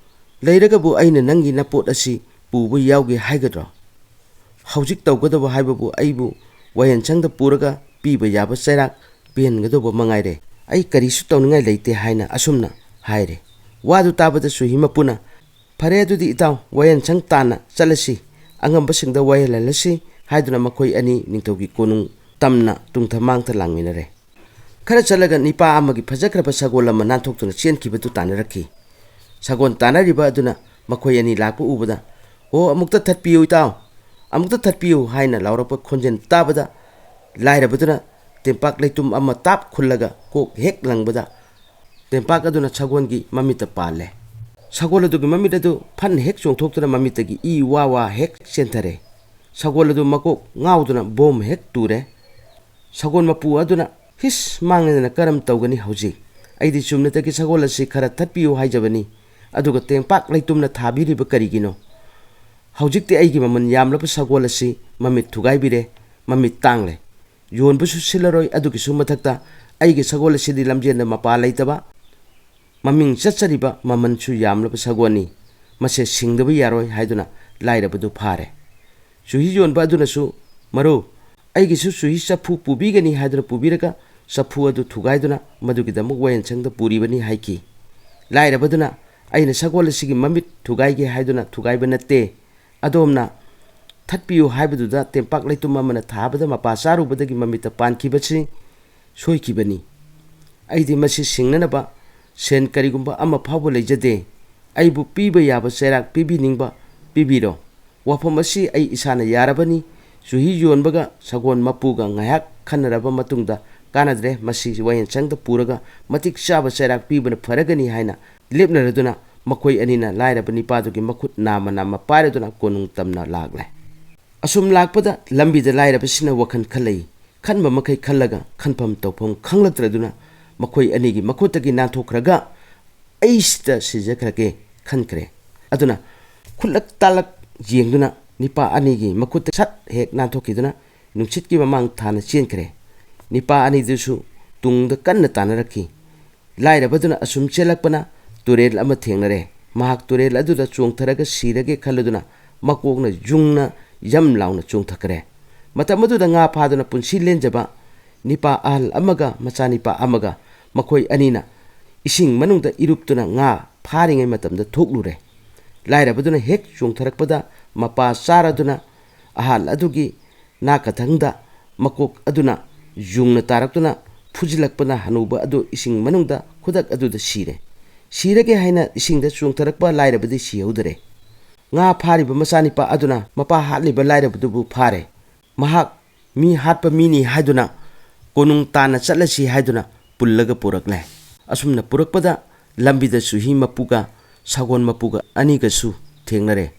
ꯂꯩꯔꯒꯕꯨ ꯑꯩꯅ ꯅꯪꯒꯤ ꯅꯄꯣꯠ ꯑꯁꯤ ꯄꯨꯕ ꯌꯥꯎꯒꯦ ꯍꯥꯏꯒꯗ꯭ꯔꯣ? ꯍꯧꯖꯤꯛ ꯇꯧꯒꯗꯕ ꯍꯥꯏꯕꯕꯨ ꯑꯩꯕꯨ ꯋꯥꯌꯦꯜꯁꯪꯗ ꯄꯨꯔꯒ ꯄꯤꯕ ꯌꯥꯕ ꯆꯩꯔꯥꯛ ꯄꯤꯍꯟꯒꯗꯧꯕ ꯃꯉꯥꯏꯔꯦ꯫ ꯑꯩ ꯀꯔꯤꯁꯨ ꯇꯧꯅꯤꯡꯉꯥꯏ ꯂꯩꯇꯦ," ꯍꯥꯏꯅ ꯑꯁꯨꯝꯅ ꯍꯥꯏꯔꯦ꯫ ꯋꯥꯗꯨ ꯇꯥꯕꯗ ꯆꯨꯍꯤ ꯃꯄꯨꯅ, "ꯐꯔꯦ, ꯑꯗꯨꯗꯤ ꯏꯇꯥꯎ, ꯋꯥꯌꯦꯜꯁꯪ ꯇꯥꯟꯅ ꯆꯠꯂꯁꯤ, ꯑꯉꯝꯕꯁꯤꯡꯗ ꯋꯥꯌꯦꯜꯍꯜꯂꯁꯤ" ꯍꯥꯏꯗꯨꯅ ꯃꯈꯣꯏ ꯑꯅꯤ ꯅꯤꯡꯊꯧꯒꯤ ꯀꯣꯅꯨꯡ ꯇꯝꯅ ꯇꯨꯡꯊ ꯃꯥꯡꯊ ꯂꯥꯡꯃꯤꯟꯅꯔꯦ꯫ ꯈꯔ ꯆꯠꯂꯒ ꯅꯤꯄꯥ ꯑꯃꯒꯤ ꯐꯖꯈ꯭ꯔꯕ ꯁꯒꯣꯜ ꯑꯃ ꯅꯥꯟꯊꯣꯛꯇꯨꯅ ꯆꯦꯟꯈꯤꯕꯗꯨ ꯇꯥꯟꯅꯔꯛꯈꯤ꯫ ꯁꯒꯣꯜ ꯇꯥꯟꯅꯔꯤꯕ ꯑꯗꯨꯅ ꯃꯈꯣꯏ ꯑꯅꯤ ꯂꯥꯛꯄ ꯎꯕꯗ, "ꯍꯣ, ꯑꯃꯨꯛꯇ ꯊꯠꯄꯤꯌꯨ ꯏꯇꯥꯎ, ꯑꯃꯨꯛꯇ ꯊꯠꯄꯤꯌꯨ" ꯍꯥꯏꯅ ꯂꯥꯎꯔꯛꯄ ꯈꯣꯟꯖꯦꯜ ꯇꯥꯕꯗ ꯂꯥꯏꯔꯕꯗꯨꯅ ꯇꯦꯝꯄꯥꯛ ꯂꯩꯇꯨꯝ ꯑꯃ ꯇꯥꯞ ꯈꯨꯜꯂꯒ ꯀꯣꯛ ꯍꯦꯛ ꯂꯪꯕꯗ ꯇꯦꯝꯄꯥꯛ ꯑꯗꯨꯅ ꯁꯒꯣꯜꯒꯤ ꯃꯃꯤꯠꯇ ꯄꯥꯜꯂꯦ꯫ ꯁꯒꯣꯜ ꯑꯗꯨꯒꯤ ꯃꯃꯤꯠ ꯑꯗꯨ ꯐꯟ ꯍꯦꯛ ꯆꯣꯡꯊꯣꯛꯇꯨꯅ ꯃꯃꯤꯠꯇꯒꯤ ꯏ ꯋꯥ ꯋꯥ ꯍꯦꯛ ꯆꯦꯟꯊꯔꯦ꯫ ꯁꯒꯣꯜ ꯑꯗꯨ ꯃꯀꯣꯛ ꯉꯥꯎꯗꯨꯅ ꯕꯣꯝ ꯍꯦꯛ ꯇꯨꯔꯦ꯫ ꯁꯒꯣꯜ ꯃꯄꯨ ꯑꯗꯨꯅ "ꯍꯤꯁ, ꯃꯥꯡꯉꯦꯗꯅ ꯀꯔꯝ ꯇꯧꯒꯅꯤ ꯍꯧꯖꯤꯛ? ꯑꯩꯗꯤ ꯆꯨꯝꯅꯇꯒꯤ ꯁꯒꯣꯜ ꯑꯁꯤ ꯈꯔ ꯊꯠꯄꯤꯌꯨ ꯍꯥꯏꯖꯕꯅꯤ, ꯑꯗꯨꯒ ꯇꯦꯡꯄꯥꯛ ꯂꯩꯇꯨꯝꯅ ꯊꯥꯕꯤꯔꯤꯕ ꯀꯔꯤꯒꯤꯅꯣ? ꯍꯧꯖꯤꯛꯇꯤ ꯑꯩꯒꯤ ꯃꯃꯜ ꯌꯥꯝꯂꯕ ꯁꯒꯣꯜ ꯑꯁꯤ ꯃꯃꯤꯠ ꯊꯨꯒꯥꯏꯕꯤꯔꯦ, ꯃꯃꯤꯠ ꯇꯥꯡꯂꯦ꯫ ꯌꯣꯟꯕꯁꯨ ꯁꯤꯠꯂꯔꯣꯏ, ꯑꯗꯨꯒꯤꯁꯨ ꯃꯊꯛꯇ ꯑꯩꯒꯤ ꯁꯒꯣꯜ ꯑꯁꯤꯗꯤ ꯂꯝꯖꯦꯟꯗ ꯃꯄꯥ ꯂꯩꯇꯕ, ꯃꯃꯤꯡ ꯆꯠꯆꯔꯤꯕ ꯃꯃꯜꯁꯨ ꯌꯥꯝꯂꯕ ꯁꯒꯣꯜꯅꯤ, ꯃꯁꯦ ꯁꯤꯡꯗꯕ ꯌꯥꯔꯣꯏ" ꯍꯥꯏꯗꯨꯅ ꯂꯥꯏꯔꯕꯗꯨ ꯐꯥꯔꯦ꯫ ꯆꯨꯍꯤ ꯌꯣꯟꯕ ꯑꯗꯨꯅꯁꯨ, "ꯃꯔꯨꯞ, ꯑꯩꯒꯤꯁꯨ ꯆꯨꯍꯤ ꯆꯐꯨ ꯄꯨꯕꯤꯒꯅꯤ" ꯍꯥꯏꯗꯨꯅ ꯄꯨꯕꯤꯔꯒ ꯆꯐꯨ ꯑꯗꯨ ꯊꯨꯒꯥꯏꯗꯨꯅ ꯃꯗꯨꯒꯤꯗꯃꯛ ꯋꯥꯌꯦꯜꯁꯪꯗ ꯄꯨꯔꯤꯕꯅꯤ ꯍꯥꯏꯈꯤ꯫ ꯂꯥꯏꯔꯕꯗꯨꯅ, "ꯑꯩꯅ ꯁꯒꯣꯜ ꯑꯁꯤꯒꯤ ꯃꯃꯤꯠ ꯊꯨꯒꯥꯏꯒꯦ ꯍꯥꯏꯗꯨꯅ ꯊꯨꯒꯥꯏꯕ ꯅꯠꯇꯦ, ꯑꯗꯣꯝꯅ ꯊꯠꯄꯤꯌꯨ ꯍꯥꯏꯕꯗꯨꯗ ꯇꯦꯝꯄꯥꯛ ꯂꯩꯇꯨꯝ ꯑꯃꯅ ꯊꯥꯕꯗ ꯃꯄꯥ ꯆꯥꯔꯨꯕꯗꯒꯤ ꯃꯃꯤꯠꯇ ꯄꯥꯟꯈꯤꯕꯁꯤ ꯁꯣꯏꯈꯤꯕꯅꯤ꯫ ꯑꯩꯗꯤ ꯃꯁꯤ ꯁꯤꯡꯅꯅꯕ ꯁꯦꯟ ꯀꯔꯤꯒꯨꯝꯕ ꯑꯃ ꯐꯥꯎꯕ ꯂꯩꯖꯗꯦ꯫ ꯑꯩꯕꯨ ꯄꯤꯕ ꯌꯥꯕ ꯆꯩꯔꯥꯛ ꯄꯤꯕꯤꯅꯤꯡꯕ ꯄꯤꯕꯤꯔꯣ꯫ ꯋꯥꯐꯝ ꯑꯁꯤ ꯑꯩ ꯏꯁꯥꯅ ꯌꯥꯔꯕꯅꯤ꯫ ꯆꯨꯍꯤ ꯌꯣꯟꯕꯒ ꯁꯒꯣꯜ ꯃꯄꯨꯒ ꯉꯥꯏꯍꯥꯛ ꯈꯟꯅꯔꯕ ꯃꯇꯨꯡꯗ, "ꯀꯥꯟꯅꯗ꯭ꯔꯦ, ꯃꯁꯤ ꯋꯥꯌꯦꯜꯁꯪꯗ ꯄꯨꯔꯒ ꯃꯇꯤꯛ ꯆꯥꯕ ꯆꯩꯔꯥꯛ ꯄꯤꯕꯅ ꯐꯔꯒꯅꯤ" ꯍꯥꯏꯅ ꯂꯦꯞꯅꯔꯗꯨꯅ ꯃꯈꯣꯏ ꯑꯅꯤꯅ ꯂꯥꯏꯔꯕ ꯅꯤꯄꯥꯗꯨꯒꯤ ꯃꯈꯨꯠ ꯅꯥꯝꯃ ꯅꯥꯝꯃ ꯄꯥꯏꯔꯗꯨꯅ ꯀꯣꯅꯨꯡ ꯇꯝꯅ ꯂꯥꯛꯂꯦ꯫ ꯑꯁꯨꯝ ꯂꯥꯛꯄꯗ ꯂꯝꯕꯤꯗ ꯂꯥꯏꯔꯕꯁꯤꯅ ꯋꯥꯈꯜ ꯈꯜꯂꯛꯏ꯫ ꯈꯟꯕ ꯃꯈꯩ ꯈꯜꯂꯒ ꯈꯟꯐꯝ ꯇꯧꯐꯝ ꯈꯪꯂꯛꯇ꯭ꯔꯗꯨꯅ ꯃꯈꯣꯏ ꯑꯅꯤꯒꯤ ꯃꯈꯨꯠꯇꯒꯤ ꯅꯥꯟꯊꯣꯛꯈ꯭ꯔꯒ "ꯑꯩꯁꯤꯗ ꯁꯤꯖꯈ꯭ꯔꯒꯦ" ꯈꯟꯈ꯭ꯔꯦ꯫ ꯑꯗꯨꯅ ꯈꯨꯠꯂꯛ ꯇꯥꯂꯛ ꯌꯦꯡꯗꯨꯅ ꯅꯤꯄꯥ ꯑꯅꯤꯒꯤ ꯃꯈꯨꯠꯇ ꯁꯠ ꯍꯦꯛ ꯅꯥꯟꯊꯣꯛꯈꯤꯗꯨꯅ ꯅꯨꯡꯁꯤꯠꯀꯤ ꯃꯃꯥꯡ ꯊꯥꯅ ꯆꯦꯟꯈ꯭ꯔꯦ꯫ ꯅꯤꯄꯥ ꯑꯅꯤꯗꯨꯁꯨ ꯇꯨꯡꯗ ꯀꯟꯅ ꯇꯥꯟꯅꯔꯛꯈꯤ꯫ ꯂꯥꯏꯔꯕꯗꯨꯅ ꯑꯁꯨꯝ ꯆꯦꯜꯂꯛꯄꯅ ꯇꯨꯔꯦꯜ ꯑꯃ ꯊꯦꯡꯅꯔꯦ꯫ ꯃꯍꯥꯛ ꯇꯨꯔꯦꯜ ꯑꯗꯨꯗ ꯆꯣꯡꯊꯔꯒ ꯁꯤꯔꯒꯦ ꯈꯜꯂꯗꯨꯅ ꯃꯀꯣꯛꯅ ꯌꯨꯡꯅ ꯌꯝ ꯂꯥꯎꯅ ꯆꯣꯡꯊꯈ꯭ꯔꯦ꯫ ꯃꯇꯝ ꯑꯗꯨꯗ ꯉꯥ ꯐꯥꯗꯨꯅ ꯄꯨꯟꯁꯤ ꯂꯦꯟꯖꯕ ꯅꯤꯄꯥ ꯑꯍꯜ ꯑꯃꯒ ꯃꯆꯥꯅꯤꯄꯥ ꯑꯃꯒ, ꯃꯈꯣꯏ ꯑꯅꯤꯅ ꯏꯁꯤꯡ ꯃꯅꯨꯡꯗ ꯏꯔꯨꯞꯇꯨꯅ ꯉꯥ ꯐꯥꯔꯤꯉꯩ ꯃꯇꯝꯗ ꯊꯣꯛꯂꯨꯔꯦ꯫ ꯂꯥꯏꯔꯕꯗꯨꯅ ꯍꯦꯛ ꯆꯣꯡꯊꯔꯛꯄꯗ ꯃꯄꯥ ꯆꯥꯔꯗꯨꯅ ꯑꯍꯜ ꯑꯗꯨꯒꯤ ꯅꯥꯀꯊꯪꯗ ꯃꯀꯣꯛ ꯑꯗꯨꯅ ꯌꯨꯡꯅ ꯇꯥꯔꯛꯇꯨꯅ ꯐꯨꯖꯤꯜꯂꯛꯄꯅ ꯍꯅꯨꯕ ꯑꯗꯨ ꯏꯁꯤꯡ ꯃꯅꯨꯡꯗ ꯈꯨꯗꯛ ꯑꯗꯨꯗ ꯁꯤꯔꯦ꯫ ꯁꯤꯔꯒꯦ ꯍꯥꯏꯅ ꯏꯁꯤꯡꯗ ꯆꯣꯡꯊꯔꯛꯄ ꯂꯥꯏꯔꯕꯗꯤ ꯁꯤꯍꯧꯗꯔꯦ꯫ ꯉꯥ ꯐꯥꯔꯤꯕ ꯃꯆꯥꯅꯤꯄꯥ ꯑꯗꯨꯅ ꯃꯄꯥ ꯍꯥꯠꯂꯤꯕ ꯂꯥꯏꯔꯕꯗꯨꯕꯨ ꯐꯥꯔꯦ꯫ ꯃꯍꯥꯛ ꯃꯤ ꯍꯥꯠꯄ ꯃꯤꯅꯤ ꯍꯥꯏꯗꯨꯅ ꯀꯣꯅꯨꯡ ꯇꯥꯟꯅ ꯆꯠꯂꯁꯤ ꯍꯥꯏꯗꯨꯅ ꯄꯨꯜꯂꯒ ꯄꯨꯔꯛꯂꯦ꯫ ꯑꯁꯨꯝꯅ ꯄꯨꯔꯛꯄꯗ ꯂꯝꯕꯤꯗ ꯆꯨꯍꯤ ꯃꯄꯨꯒ ꯁꯒꯣꯜ ꯃꯄꯨꯒ ꯑꯅꯤꯒꯁꯨ ꯊꯦꯡꯅꯔꯦ꯫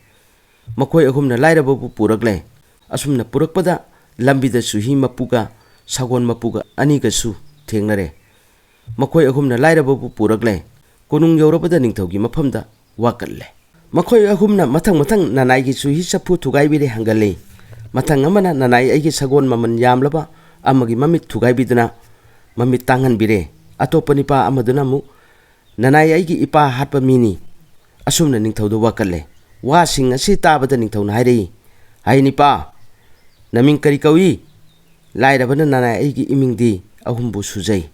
ꯃꯈꯣꯏ ꯑꯍꯨꯝꯅ ꯂꯥꯏꯔꯕꯕꯨ ꯄꯨꯔꯛꯂꯦ꯫ ꯑꯁꯨꯝꯅ ꯄꯨꯔꯛꯄꯗ ꯂꯝꯕꯤꯗ ꯆꯨꯍꯤ ꯃꯄꯨꯒ ꯁꯒꯣꯜ ꯃꯄꯨꯒ ꯑꯅꯤꯒꯁꯨ ꯊꯦꯡꯅꯔꯦ꯫ ꯃꯈꯣꯏ ꯑꯍꯨꯝꯅ ꯂꯥꯏꯔꯕꯕꯨ ꯄꯨꯔꯛꯂꯦ꯫ ꯀꯣꯅꯨꯡ ꯌꯧꯔꯕꯗ ꯅꯤꯡꯊꯧꯒꯤ ꯃꯐꯝꯗ ꯋꯥꯀꯠꯂꯦ꯫ ꯃꯈꯣꯏ ꯑꯍꯨꯝꯅ ꯃꯊꯪ ꯃꯊꯪ ꯅꯅꯥꯏꯒꯤ ꯆꯨꯍꯤ ꯆꯐꯨ ꯊꯨꯒꯥꯏꯕꯤꯔꯦ ꯍꯪꯒꯜꯂꯤ꯫ ꯃꯊꯪ ꯑꯃꯅ ꯅꯅꯥꯏ ꯑꯩꯒꯤ ꯁꯒꯣꯜ ꯃꯃꯜ ꯌꯥꯝꯂꯕ ꯑꯃꯒꯤ ꯃꯃꯤꯠ ꯊꯨꯒꯥꯏꯕꯤꯗꯨꯅ ꯃꯃꯤꯠ ꯇꯥꯡꯍꯟꯕꯤꯔꯦ꯫ ꯑꯇꯣꯞꯄ ꯅꯤꯄꯥ ꯑꯃꯗꯨꯅ ꯑꯃꯨꯛ ꯅꯅꯥꯏ ꯑꯩꯒꯤ ꯏꯄꯥ ꯍꯥꯠꯄ ꯃꯤꯅꯤ꯫ ꯑꯁꯨꯝꯅ ꯅꯤꯡꯊꯧꯗ ꯋꯥꯀꯠꯂꯦ꯫ ꯋꯥꯁꯤꯡ ꯑꯁꯤ ꯇꯥꯕꯗ ꯅꯤꯡꯊꯧꯅ ꯍꯥꯏꯔꯛꯏ, "ꯍꯩ ꯅꯤꯄꯥ, ꯅꯃꯤꯡ ꯀꯔꯤ ꯀꯧꯏ?" ꯂꯥꯏꯔꯕꯅ ꯅꯅꯥꯏ ꯑꯩꯒꯤ ꯏꯃꯤꯡꯗꯤ ꯑꯍꯨꯝꯕꯨ ꯁꯨꯖꯩ꯫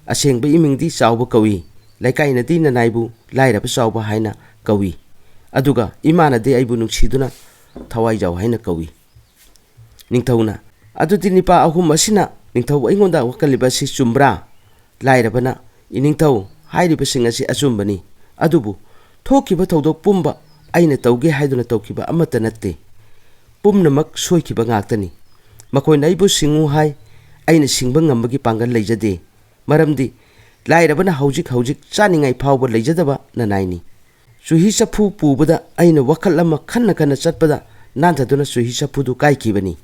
ꯑꯁꯦꯡꯕ ꯏꯃꯤꯡꯗꯤ ꯆꯥꯎꯕ ꯀꯧꯏ꯫ ꯂꯩꯀꯥꯏꯅꯗꯤ ꯅꯅꯥꯏꯕꯨ ꯂꯥꯏꯔꯕ ꯆꯥꯎꯕ ꯍꯥꯏꯅ ꯀꯧꯏ꯫ ꯑꯗꯨꯒ ꯏꯃꯥꯅꯗꯤ ꯑꯩꯕꯨ ꯅꯨꯡꯁꯤꯗꯨꯅ ꯊꯋꯥꯏꯖꯥꯎ ꯍꯥꯏꯅ ꯀꯧꯏ꯫ ꯅꯤꯡꯊꯧꯅ, "ꯑꯗꯨꯗꯤ ꯅꯤꯄꯥ ꯑꯍꯨꯝ ꯑꯁꯤꯅ ꯅꯤꯡꯊꯧ ꯑꯩꯉꯣꯟꯗ ꯋꯥꯀꯠꯂꯤꯕ ꯑꯁꯤ ꯆꯨꯝꯕ꯭ꯔꯥ?" ꯂꯥꯏꯔꯕꯅ, "ꯏꯅꯤꯡꯊꯧ, ꯍꯥꯏꯔꯤꯕꯁꯤꯡ ꯑꯁꯤ ꯑꯆꯨꯝꯕꯅꯤ꯫ ꯑꯗꯨꯕꯨ ꯊꯣꯛꯈꯤꯕ ꯊꯧꯗꯣꯛ ꯄꯨꯝꯕ ꯑꯩꯅ ꯇꯧꯒꯦ ꯍꯥꯏꯗꯨꯅ ꯇꯧꯈꯤꯕ ꯑꯃꯠꯇ ꯅꯠꯇꯦ꯫ ꯄꯨꯝꯅꯃꯛ ꯁꯣꯏꯈꯤꯕ ꯉꯥꯛꯇꯅꯤ꯫ ꯃꯈꯣꯏꯅ ꯑꯩꯕꯨ ꯁꯤꯡꯉꯨ ꯍꯥꯏ, ꯑꯩꯅ ꯁꯤꯡꯕ ꯉꯝꯕꯒꯤ ꯄꯥꯡꯒꯜ ꯂꯩꯖꯗꯦ꯫ ꯃꯔꯝꯗꯤ ꯂꯥꯏꯔꯕꯅ ꯍꯧꯖꯤꯛ ꯍꯧꯖꯤꯛ ꯆꯥꯅꯤꯡꯉꯥꯏ ꯐꯥꯎꯕ ꯂꯩꯖꯗꯕ ꯅꯅꯥꯏꯅꯤ꯫ ꯆꯨꯍꯤ ꯆꯐꯨ ꯄꯨꯕꯗ ꯑꯩꯅ ꯋꯥꯈꯜ ꯑꯃ ꯈꯟꯅ ꯈꯟꯅ ꯆꯠꯄꯗ ꯅꯥꯟꯊꯗꯨꯅ ꯆꯨꯍꯤ ꯆꯐꯨꯗꯨ ꯀꯥꯏꯈꯤꯕꯅꯤ꯫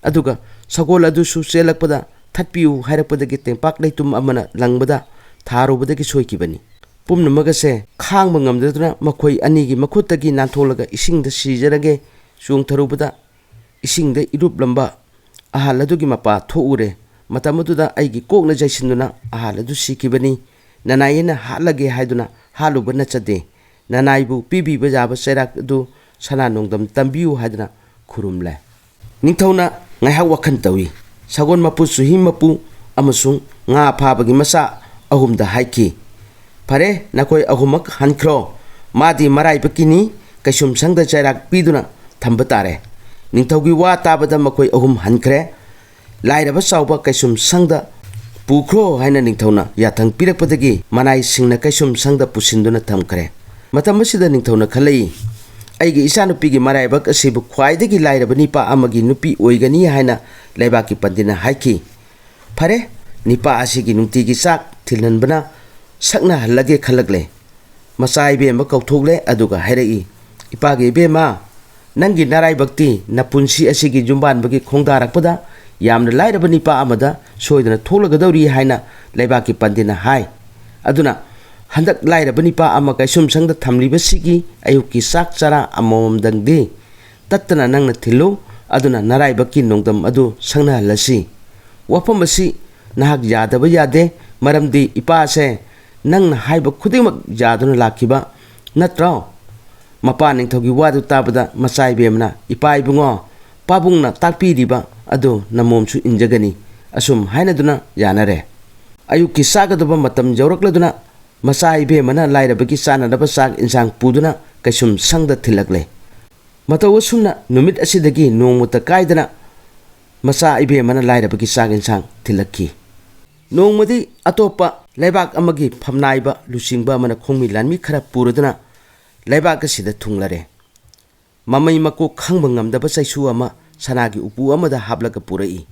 ꯑꯗꯨꯒ ꯁꯒꯣꯜ ꯑꯗꯨꯁꯨ ꯆꯦꯜꯂꯛꯄꯗ ꯊꯠꯄꯤꯌꯨ ꯍꯥꯏꯔꯛꯄꯗꯒꯤ ꯇꯦꯡꯄꯥꯛ ꯂꯩꯇꯨꯝ ꯑꯃꯅ ꯂꯪꯕꯗ ꯊꯥꯔꯨꯕꯗꯒꯤ ꯁꯣꯏꯈꯤꯕꯅꯤ꯫ ꯄꯨꯝꯅꯃꯛ ꯑꯁꯦ ꯈꯥꯡꯕ ꯉꯝꯗꯗꯨꯅ ꯃꯈꯣꯏ ꯑꯅꯤꯒꯤ ꯃꯈꯨꯠꯇꯒꯤ ꯅꯥꯟꯊꯣꯛꯂꯒ ꯏꯁꯤꯡꯗ ꯁꯤꯖꯔꯒꯦ ꯆꯣꯡꯊꯔꯨꯕꯗ ꯏꯁꯤꯡꯗ ꯏꯔꯨꯞꯂꯝꯕ ꯑꯍꯜ ꯑꯗꯨꯒꯤ ꯃꯄꯥ ꯊꯣꯛꯎꯔꯦ꯫ ꯃꯇꯝ ꯑꯗꯨꯗ ꯑꯩꯒꯤ ꯀꯣꯛꯅ ꯌꯩꯁꯤꯟꯗꯨꯅ ꯑꯍꯜ ꯑꯗꯨ ꯁꯤꯈꯤꯕꯅꯤ꯫ ꯅꯅꯥꯏ ꯑꯩꯅ ꯍꯥꯠꯂꯒꯦ ꯍꯥꯏꯗꯨꯅ ꯍꯥꯠꯂꯨꯕ ꯅꯠꯆꯗꯦ꯫ ꯅꯅꯥꯏꯕꯨ ꯄꯤꯕꯤꯕ ꯌꯥꯕ ꯆꯩꯔꯥꯛ ꯑꯗꯨ ꯁꯅꯥ ꯅꯣꯡꯗꯝ ꯇꯝꯕꯤꯌꯨ ꯍꯥꯏꯗꯨꯅ ꯈꯨꯔꯨꯝꯂꯦ꯫ ꯅꯤꯡꯊꯧꯅ ꯉꯥꯏꯍꯥꯛ ꯋꯥꯈꯜ ꯇꯧꯏ꯫ ꯁꯒꯣꯜ ꯃꯄꯨ, ꯆꯨꯍꯤ ꯃꯄꯨ ꯑꯃꯁꯨꯡ ꯉꯥ ꯐꯥꯕꯒꯤ ꯃꯆꯥ ꯑꯍꯨꯝꯗ ꯍꯥꯏꯈꯤ, "ꯐꯔꯦ, ꯅꯈꯣꯏ ꯑꯍꯨꯝꯃꯛ ꯍꯟꯈ꯭ꯔꯣ꯫ ꯃꯥꯗꯤ ꯃꯔꯥꯏꯕꯛꯀꯤꯅꯤ, ꯀꯩꯁꯨꯝꯁꯪꯗ ꯆꯩꯔꯥꯛ ꯄꯤꯗꯨꯅ ꯊꯝꯕ ꯇꯥꯔꯦ꯫" ꯅꯤꯡꯊꯧꯒꯤ ꯋꯥ ꯇꯥꯕꯗ ꯃꯈꯣꯏ ꯑꯍꯨꯝ ꯍꯟꯈ꯭ꯔꯦ꯫ ꯂꯥꯏꯔꯕ ꯆꯥꯎꯕ ꯀꯩꯁꯨꯝꯁꯪꯗ ꯄꯨꯈ꯭ꯔꯣ ꯍꯥꯏꯅ ꯅꯤꯡꯊꯧꯅ ꯌꯥꯊꯪ ꯄꯤꯔꯛꯄꯗꯒꯤ ꯃꯅꯥꯏꯁꯤꯡꯅ ꯀꯩꯁꯨꯝꯁꯪꯗ ꯄꯨꯁꯤꯟꯗꯨꯅ ꯊꯝꯈ꯭ꯔꯦ꯫ ꯃꯇꯝ ꯑꯁꯤꯗ ꯅꯤꯡꯊꯧꯅ ꯈꯜꯂꯛꯏ, "ꯑꯩꯒꯤ ꯏꯆꯥꯅꯨꯄꯤꯒꯤ ꯃꯔꯥꯏꯕꯛ ꯑꯁꯤꯕꯨ ꯈ꯭ꯋꯥꯏꯗꯒꯤ ꯂꯥꯏꯔꯕ ꯅꯤꯄꯥ ꯑꯃꯒꯤ ꯅꯨꯄꯤ ꯑꯣꯏꯒꯅꯤ ꯍꯥꯏꯅ ꯂꯩꯕꯥꯛꯀꯤ ꯄꯟꯗꯤꯠꯅ ꯍꯥꯏꯈꯤ꯫ ꯐꯔꯦ, ꯅꯤꯄꯥ ꯑꯁꯤꯒꯤ ꯅꯨꯡꯇꯤꯒꯤ ꯆꯥꯛ ꯊꯤꯜꯍꯟꯕꯅ ꯁꯛꯅꯍꯜꯂꯒꯦ ꯈꯜꯂꯛꯂꯦ꯫" ꯃꯆꯥ ꯏꯕꯦꯝꯃ ꯀꯧꯊꯣꯛꯂꯦ, ꯑꯗꯨꯒ ꯍꯥꯏꯔꯛꯏ, "ꯏꯄꯥꯒꯤ ꯏꯕꯦꯝꯃ, ꯅꯪꯒꯤ ꯅꯔꯥꯏꯕꯛꯇꯤ ꯅꯄꯨꯟꯁꯤ ꯑꯁꯤꯒꯤ ꯌꯨꯝꯕꯥꯟꯕꯒꯤ ꯈꯣꯡꯗꯥꯔꯛꯄꯗ ꯌꯥꯝꯅ ꯂꯥꯏꯔꯕ ꯅꯤꯄꯥ ꯑꯃꯗ ꯁꯣꯏꯗꯅ ꯊꯣꯛꯂꯒꯗꯧꯔꯤ ꯍꯥꯏꯅ ꯂꯩꯕꯥꯛꯀꯤ ꯄꯟꯗꯤꯠꯅ ꯍꯥꯏ꯫ ꯑꯗꯨꯅ ꯍꯟꯗꯛ ꯂꯥꯏꯔꯕ ꯅꯤꯄꯥ ꯑꯃ ꯀꯩꯁꯨꯝꯁꯪꯗ ꯊꯝꯂꯤꯕꯁꯤꯒꯤ ꯑꯌꯨꯛꯀꯤ ꯆꯥꯛ ꯆꯔꯥ ꯑꯃꯃꯝꯗꯪꯗꯤ ꯇꯠꯇꯅ ꯅꯪꯅ ꯊꯤꯜꯂꯨ꯫ ꯑꯗꯨꯅ ꯅꯔꯥꯏꯕꯛꯀꯤ ꯅꯣꯡꯗꯝ ꯑꯗꯨ ꯁꯪꯅꯍꯜꯂꯁꯤ꯫ ꯋꯥꯐꯝ ꯑꯁꯤ ꯅꯍꯥꯛ ꯌꯥꯗꯕ ꯌꯥꯗꯦ, ꯃꯔꯝꯗꯤ ꯏꯄꯥꯁꯦ ꯅꯪꯅ ꯍꯥꯏꯕ ꯈꯨꯗꯤꯡꯃꯛ ꯌꯥꯗꯨꯅ ꯂꯥꯛꯈꯤꯕ ꯅꯠꯇ꯭ꯔꯣ?" ꯃꯄꯥ ꯅꯤꯡꯊꯧꯒꯤ ꯋꯥꯗꯨ ꯇꯥꯕꯗ ꯃꯆꯥ ꯏꯕꯦꯝꯃꯅ, "ꯏꯄꯥ ꯏꯕꯨꯡꯉꯣ, ꯄꯥꯕꯨꯡꯅ ꯇꯥꯛꯄꯤꯔꯤꯕ ꯑꯗꯨ ꯅꯃꯣꯝꯁꯨ ꯏꯟꯖꯒꯅꯤ," ꯑꯁꯨꯝ ꯍꯥꯏꯅꯗꯨꯅ ꯌꯥꯅꯔꯦ꯫ ꯑꯌꯨꯛꯀꯤ ꯆꯥꯒꯗꯕ ꯃꯇꯝ ꯌꯧꯔꯛꯂꯗꯨꯅ ꯃꯆꯥ ꯏꯕꯦꯝꯃꯅ ꯂꯥꯏꯔꯕꯒꯤ ꯆꯥꯅꯅꯕ ꯆꯥꯛ ꯏꯟꯁꯥꯡ ꯄꯨꯗꯨꯅ ꯀꯩꯁꯨꯝ ꯁꯪꯗ ꯊꯤꯜꯂꯛꯂꯦ꯫ ꯃꯇꯧ ꯑꯁꯨꯝꯅ ꯅꯨꯃꯤꯠ ꯑꯁꯤꯗꯒꯤ ꯅꯣꯡꯃꯇ ꯀꯥꯏꯗꯅ ꯃꯆꯥ ꯏꯕꯦꯝꯃꯅ ꯂꯥꯏꯔꯕꯒꯤ ꯆꯥꯛ ꯏꯟꯁꯥꯡ ꯊꯤꯜꯂꯛꯈꯤ꯫ ꯅꯣꯡꯃꯗꯤ ꯑꯇꯣꯞꯄ ꯂꯩꯕꯥꯛ ꯑꯃꯒꯤ ꯐꯝꯅꯥꯏꯕ ꯂꯨꯆꯤꯡꯕ ꯑꯃꯅ ꯈꯣꯡꯃꯤ ꯂꯥꯟꯃꯤ ꯈꯔ ꯄꯨꯔꯗꯨꯅ ꯂꯩꯕꯥꯛ ꯑꯁꯤꯗ ꯊꯨꯡꯂꯔꯦ꯫ ꯃꯃꯩ ꯃꯀꯣꯛ ꯈꯪꯕ ꯉꯝꯗꯕ ꯆꯩꯁꯨ ꯑꯃ ꯁꯅꯥꯒꯤ ꯎꯄꯨ ꯑꯃꯗ ꯍꯥꯞꯂꯒ ꯄꯨꯔꯛꯏ꯫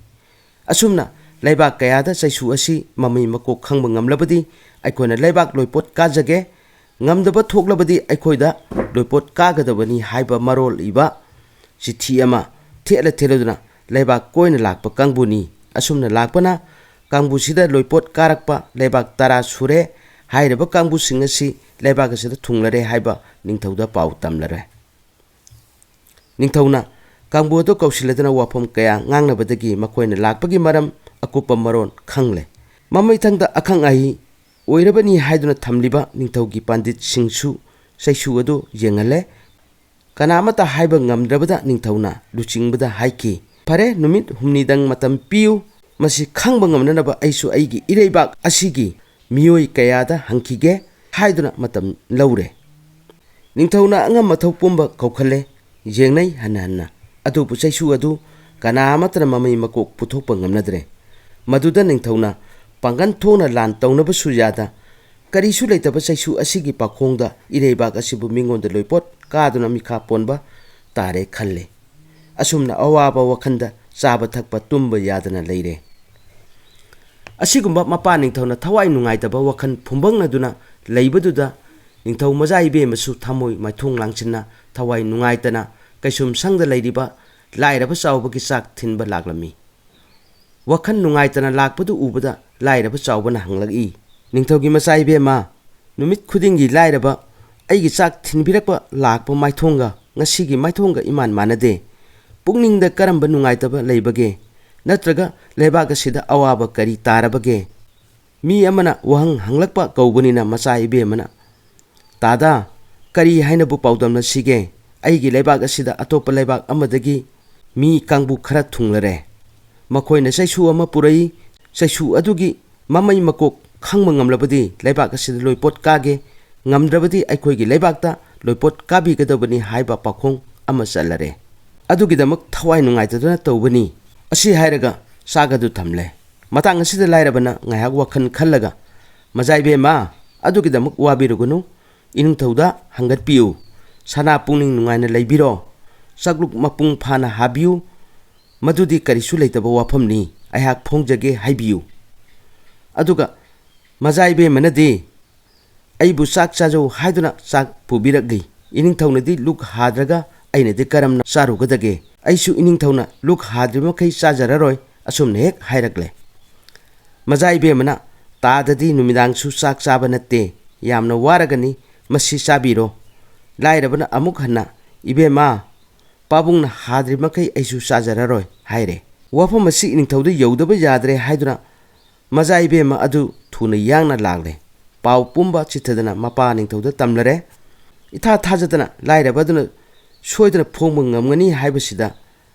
ꯑꯁꯨꯝꯅ ꯂꯩꯕꯥꯛ ꯀꯌꯥꯗ ꯆꯩꯁꯨ ꯑꯁꯤ ꯃꯃꯩ ꯃꯀꯣꯛ ꯈꯪꯕ ꯉꯝꯂꯕꯗꯤ ꯑꯩꯈꯣꯏꯅ ꯂꯩꯕꯥꯛ ꯂꯣꯏꯄꯣꯠ ꯀꯥꯖꯒꯦ, ꯉꯝꯗꯕ ꯊꯣꯛꯂꯕꯗꯤ ꯑꯩꯈꯣꯏꯗ ꯂꯣꯏꯄꯣꯠ ꯀꯥꯒꯗꯕꯅꯤ ꯍꯥꯏꯕ ꯃꯔꯣꯜ ꯏꯕ ꯆꯤꯊꯤ ꯑꯃ ꯊꯦꯠꯂ ꯊꯦꯠꯂꯗꯨꯅ ꯂꯩꯕꯥꯛ ꯀꯣꯏꯅ ꯂꯥꯛꯄ ꯀꯥꯡꯕꯨꯅꯤ꯫ ꯑꯁꯨꯝꯅ ꯂꯥꯛꯄꯅ ꯀꯥꯡꯕꯨꯁꯤꯗ ꯂꯣꯏꯄꯣꯠ ꯀꯥꯔꯛꯄ ꯂꯩꯕꯥꯛ ꯇꯔꯥ ꯁꯨꯔꯦ꯫ ꯍꯥꯏꯔꯤꯕ ꯀꯥꯡꯕꯨꯁꯤꯡ ꯑꯁꯤ ꯂꯩꯕꯥꯛ ꯑꯁꯤꯗ ꯊꯨꯡꯂꯔꯦ ꯍꯥꯏꯕ ꯅꯤꯡꯊꯧꯗ ꯄꯥꯎ ꯇꯝꯂꯔꯦ꯫ ꯅꯤꯡꯊꯧꯅ ꯀꯥꯡꯕꯨ ꯑꯗꯨ ꯀꯧꯁꯤꯜꯂꯗꯨꯅ ꯋꯥꯐꯝ ꯀꯌꯥ ꯉꯥꯡꯅꯕꯗꯒꯤ ꯃꯈꯣꯏꯅ ꯂꯥꯛꯄꯒꯤ ꯃꯔꯝ ꯑꯀꯨꯞꯄ ꯃꯔꯣꯟ ꯈꯪꯂꯦ꯫ ꯃꯃꯩꯊꯪꯗ ꯑꯈꯪ ꯑꯍꯩ ꯑꯣꯏꯔꯕꯅꯤ ꯍꯥꯏꯗꯨꯅ ꯊꯝꯂꯤꯕ ꯅꯤꯡꯊꯧꯒꯤ ꯄꯥꯟꯗꯤꯠꯁꯤꯡꯁꯨ ꯆꯩꯁꯨ ꯑꯗꯨ ꯌꯦꯡꯍꯜꯂꯦ꯫ ꯀꯅꯥ ꯑꯃꯠꯇ ꯍꯥꯏꯕ ꯉꯝꯗ꯭ꯔꯕꯗ ꯅꯤꯡꯊꯧꯅ ꯂꯨꯆꯤꯡꯕꯗ ꯍꯥꯏꯈꯤ, "ꯐꯔꯦ, ꯅꯨꯃꯤꯠ ꯍꯨꯝꯅꯤꯗꯪ ꯃꯇꯝ ꯄꯤꯌꯨ꯫ ꯃꯁꯤ ꯈꯪꯕ ꯉꯝꯅꯅꯕ ꯑꯩꯁꯨ ꯑꯩꯒꯤ ꯏꯔꯩꯕꯥꯛ ꯑꯁꯤꯒꯤ ꯃꯤꯑꯣꯏ ꯀꯌꯥꯗ ꯍꯪꯈꯤꯒꯦ" ꯍꯥꯏꯗꯨꯅ ꯃꯇꯝ ꯂꯧꯔꯦ꯫ ꯅꯤꯡꯊꯧꯅ ꯑꯉꯝ ꯑꯊꯧ ꯄꯨꯝꯕ ꯀꯧꯈꯠꯂꯦ, ꯌꯦꯡꯅꯩ ꯍꯟꯅ ꯍꯟꯅ꯫ ꯑꯗꯨꯕꯨ ꯆꯩꯁꯨ ꯑꯗꯨ ꯀꯅꯥ ꯑꯃꯠꯇꯅ ꯃꯃꯩ ꯃꯀꯣꯛ ꯄꯨꯊꯣꯛꯄ ꯉꯝꯅꯗ꯭ꯔꯦ꯫ ꯃꯗꯨꯗ ꯅꯤꯡꯊꯧꯅ ꯄꯥꯡꯒꯜ ꯊꯣꯛꯅ ꯂꯥꯟ ꯇꯧꯅꯕꯁꯨ ꯌꯥꯗ, ꯀꯔꯤꯁꯨ ꯂꯩꯇꯕ ꯆꯩꯁꯨ ꯑꯁꯤꯒꯤ ꯄꯥꯈꯣꯡꯗ ꯏꯔꯩꯕꯥꯛ ꯑꯁꯤꯕꯨ ꯃꯤꯉꯣꯟꯗ ꯂꯣꯏꯄꯣꯠ ꯀꯥꯗꯨꯅ ꯃꯤꯈꯥ ꯄꯣꯟꯕ ꯇꯥꯔꯦ ꯈꯜꯂꯦ꯫ ꯑꯁꯨꯝꯅ ꯑꯋꯥꯕ ꯋꯥꯈꯜꯗ ꯆꯥꯕ ꯊꯛꯄ ꯇꯨꯝꯕ ꯌꯥꯗꯅ ꯂꯩꯔꯦ꯫ ꯑꯁꯤꯒꯨꯝꯕ ꯃꯄꯥ ꯅꯤꯡꯊꯧꯅ ꯊꯋꯥꯏ ꯅꯨꯡꯉꯥꯏꯇꯕ ꯋꯥꯈꯜ ꯐꯨꯝꯕꯪꯅꯗꯨꯅ ꯂꯩꯕꯗꯨꯗ ꯅꯤꯡꯊꯧ ꯃꯖꯥ ꯏꯕꯦꯝꯃꯁꯨ ꯊꯃꯣꯏ ꯃꯥꯏꯊꯣꯡ ꯂꯥꯡꯁꯤꯟꯅ ꯊꯋꯥꯏ ꯅꯨꯡꯉꯥꯏꯇꯅ ꯀꯩꯁꯨꯝꯁꯪꯗ ꯂꯩꯔꯤꯕ ꯂꯥꯏꯔꯕ ꯆꯥꯎꯕꯒꯤ ꯆꯥꯛ ꯊꯤꯟꯕ ꯂꯥꯛꯂꯝꯃꯤ꯫ ꯋꯥꯈꯜ ꯅꯨꯡꯉꯥꯏꯇꯅ ꯂꯥꯛꯄꯗꯨ ꯎꯕꯗ ꯂꯥꯏꯔꯕ ꯆꯥꯎꯕꯅ ꯍꯪꯂꯛꯏ, "ꯅꯤꯡꯊꯧꯒꯤ ꯃꯆꯥ ꯏꯕꯦꯝꯃ, ꯅꯨꯃꯤꯠ ꯈꯨꯗꯤꯡꯒꯤ ꯂꯥꯏꯔꯕ ꯑꯩꯒꯤ ꯆꯥꯛ ꯊꯤꯟꯕꯤꯔꯛꯄ ꯂꯥꯛꯄ ꯃꯥꯏꯊꯣꯡꯒ ꯉꯁꯤꯒꯤ ꯃꯥꯏꯊꯣꯡꯒ ꯏꯃꯥꯟ ꯃꯥꯟꯅꯗꯦ꯫ ꯄꯨꯛꯅꯤꯡꯗ ꯀꯔꯝꯕ ꯅꯨꯡꯉꯥꯏꯇꯕ ꯂꯩꯕꯒꯦ? ꯅꯠꯇ꯭ꯔꯒ ꯂꯩꯕꯥꯛ ꯑꯁꯤꯗ ꯑꯋꯥꯕ ꯀꯔꯤ ꯇꯥꯔꯕꯒꯦ?" ꯃꯤ ꯑꯃꯅ ꯋꯥꯍꯪ ꯍꯪꯂꯛꯄ ꯀꯧꯕꯅꯤꯅ ꯃꯆꯥ ꯏꯕꯦꯝꯃꯅ, "ꯇꯥꯗꯥ, ꯀꯔꯤ ꯍꯥꯏꯅꯕꯨ ꯄꯥꯎꯗꯝꯅꯁꯤꯒꯦ? ꯑꯩꯒꯤ ꯂꯩꯕꯥꯛ ꯑꯁꯤꯗ ꯑꯇꯣꯞꯄ ꯂꯩꯕꯥꯛ ꯑꯃꯗꯒꯤ ꯃꯤ ꯀꯥꯡꯕꯨ ꯈꯔ ꯊꯨꯡꯂꯔꯦ꯫ ꯃꯈꯣꯏꯅ ꯆꯩꯁꯨ ꯑꯃ ꯄꯨꯔꯛꯏ꯫ ꯆꯩꯁꯨ ꯑꯗꯨꯒꯤ ꯃꯃꯩ ꯃꯀꯣꯛ ꯈꯪꯕ ꯉꯝꯂꯕꯗꯤ ꯂꯩꯕꯥꯛ ꯑꯁꯤꯗ ꯂꯣꯏꯄꯣꯠ ꯀꯥꯒꯦ, ꯉꯝꯗ꯭ꯔꯕꯗꯤ ꯑꯩꯈꯣꯏꯒꯤ ꯂꯩꯕꯥꯛꯇ ꯂꯣꯏꯄꯣꯠ ꯀꯥꯕꯤꯒꯗꯕꯅꯤ" ꯍꯥꯏꯕ ꯄꯥꯎꯈꯣꯡ ꯑꯃ ꯆꯠꯂꯔꯦ꯫ ꯑꯗꯨꯒꯤꯗꯃꯛ ꯊꯋꯥꯏ ꯅꯨꯡꯉꯥꯏꯇꯗꯨꯅ ꯇꯧꯕꯅꯤ꯫ ꯑꯁꯤ ꯍꯥꯏꯔꯒ ꯆꯥꯛ ꯑꯗꯨ ꯊꯝꯂꯦ꯫ ꯃꯇꯥꯡ ꯑꯁꯤꯗ ꯂꯥꯏꯔꯕꯅ ꯉꯥꯏꯍꯥꯛ ꯋꯥꯈꯜ ꯈꯜꯂꯒ, "ꯃꯖꯥ ꯏꯕꯦꯝꯃ, ꯑꯗꯨꯒꯤꯗꯃꯛ ꯋꯥꯕꯤꯔꯨꯒꯅꯨ꯫ ꯏꯅꯤꯡꯊꯧꯗ ꯍꯪꯒꯠꯄꯤꯌꯨ꯫ ꯁꯅꯥ ꯄꯨꯛꯅꯤꯡ ꯅꯨꯡꯉꯥꯏꯅ ꯂꯩꯕꯤꯔꯣ꯫ ꯆꯥꯛꯂꯨꯛ ꯃꯄꯨꯡ ꯐꯥꯅ ꯍꯥꯕꯤꯌꯨ꯫ ꯃꯗꯨꯗꯤ ꯀꯔꯤꯁꯨ ꯂꯩꯇꯕ ꯋꯥꯐꯝꯅꯤ꯫ ꯑꯩꯍꯥꯛ ꯐꯣꯡꯖꯒꯦ ꯍꯥꯏꯕꯤꯌꯨ"꯫ ꯑꯗꯨꯒ ꯃꯖꯥ ꯏꯕꯦꯝꯃꯅꯗꯤ, "ꯑꯩꯕꯨ ꯆꯥꯛ ꯆꯥꯖꯧ ꯍꯥꯏꯗꯨꯅ ꯆꯥꯛ ꯄꯨꯕꯤꯔꯛꯂꯤ꯫ ꯏꯅꯤꯡꯊꯧꯅꯗꯤ ꯂꯨꯛ ꯍꯥꯗ꯭ꯔꯒ ꯑꯩꯅꯗꯤ ꯀꯔꯝꯅ ꯆꯥꯔꯨꯒꯗꯒꯦ? ꯑꯩꯁꯨ ꯏꯅꯤꯡꯊꯧꯅ ꯂꯨꯛ ꯍꯥꯗ꯭ꯔꯤꯕ ꯃꯈꯩ ꯆꯥꯖꯔꯔꯣꯏ", ꯑꯁꯨꯝꯅ ꯍꯦꯛ ꯍꯥꯏꯔꯛꯂꯦ꯫ ꯃꯖꯥ ꯏꯕꯦꯝꯃꯅ, "ꯇꯥꯗꯗꯤ ꯅꯨꯃꯤꯗꯥꯡꯁꯨ ꯆꯥꯛ ꯆꯥꯕ ꯅꯠꯇꯦ꯫ ꯌꯥꯝꯅ ꯋꯥꯔꯒꯅꯤ, ꯃꯁꯤ ꯆꯥꯕꯤꯔꯣ"꯫ ꯂꯥꯏꯔꯕꯅ ꯑꯃꯨꯛ ꯍꯟꯅ, "ꯏꯕꯦꯝꯃ, ꯄꯥꯕꯨꯡꯅ ꯍꯥꯗ꯭ꯔꯤꯕ ꯃꯈꯩ ꯑꯩꯁꯨ ꯆꯥꯖꯔꯔꯣꯏ" ꯍꯥꯏꯔꯦ꯫ ꯋꯥꯐꯝ ꯑꯁꯤ ꯏꯅꯤꯡꯊꯧꯗ ꯌꯧꯗꯕ ꯌꯥꯗ꯭ꯔꯦ ꯍꯥꯏꯗꯨꯅ ꯃꯖꯥ ꯏꯕꯦꯝꯃ ꯑꯗꯨ ꯊꯨꯅ ꯌꯥꯡꯅ ꯂꯥꯛꯂꯦ꯫ ꯄꯥꯎ ꯄꯨꯝꯕ ꯆꯤꯊꯗꯅ ꯃꯄꯥ ꯅꯤꯡꯊꯧꯗ ꯇꯝꯂꯔꯦ꯫ ꯏꯊꯥ ꯊꯥꯖꯗꯅ ꯂꯥꯏꯔꯕ ꯑꯗꯨꯅ ꯁꯣꯏꯗꯅ ꯐꯣꯡꯕ ꯉꯝꯒꯅꯤ ꯍꯥꯏꯕꯁꯤꯗ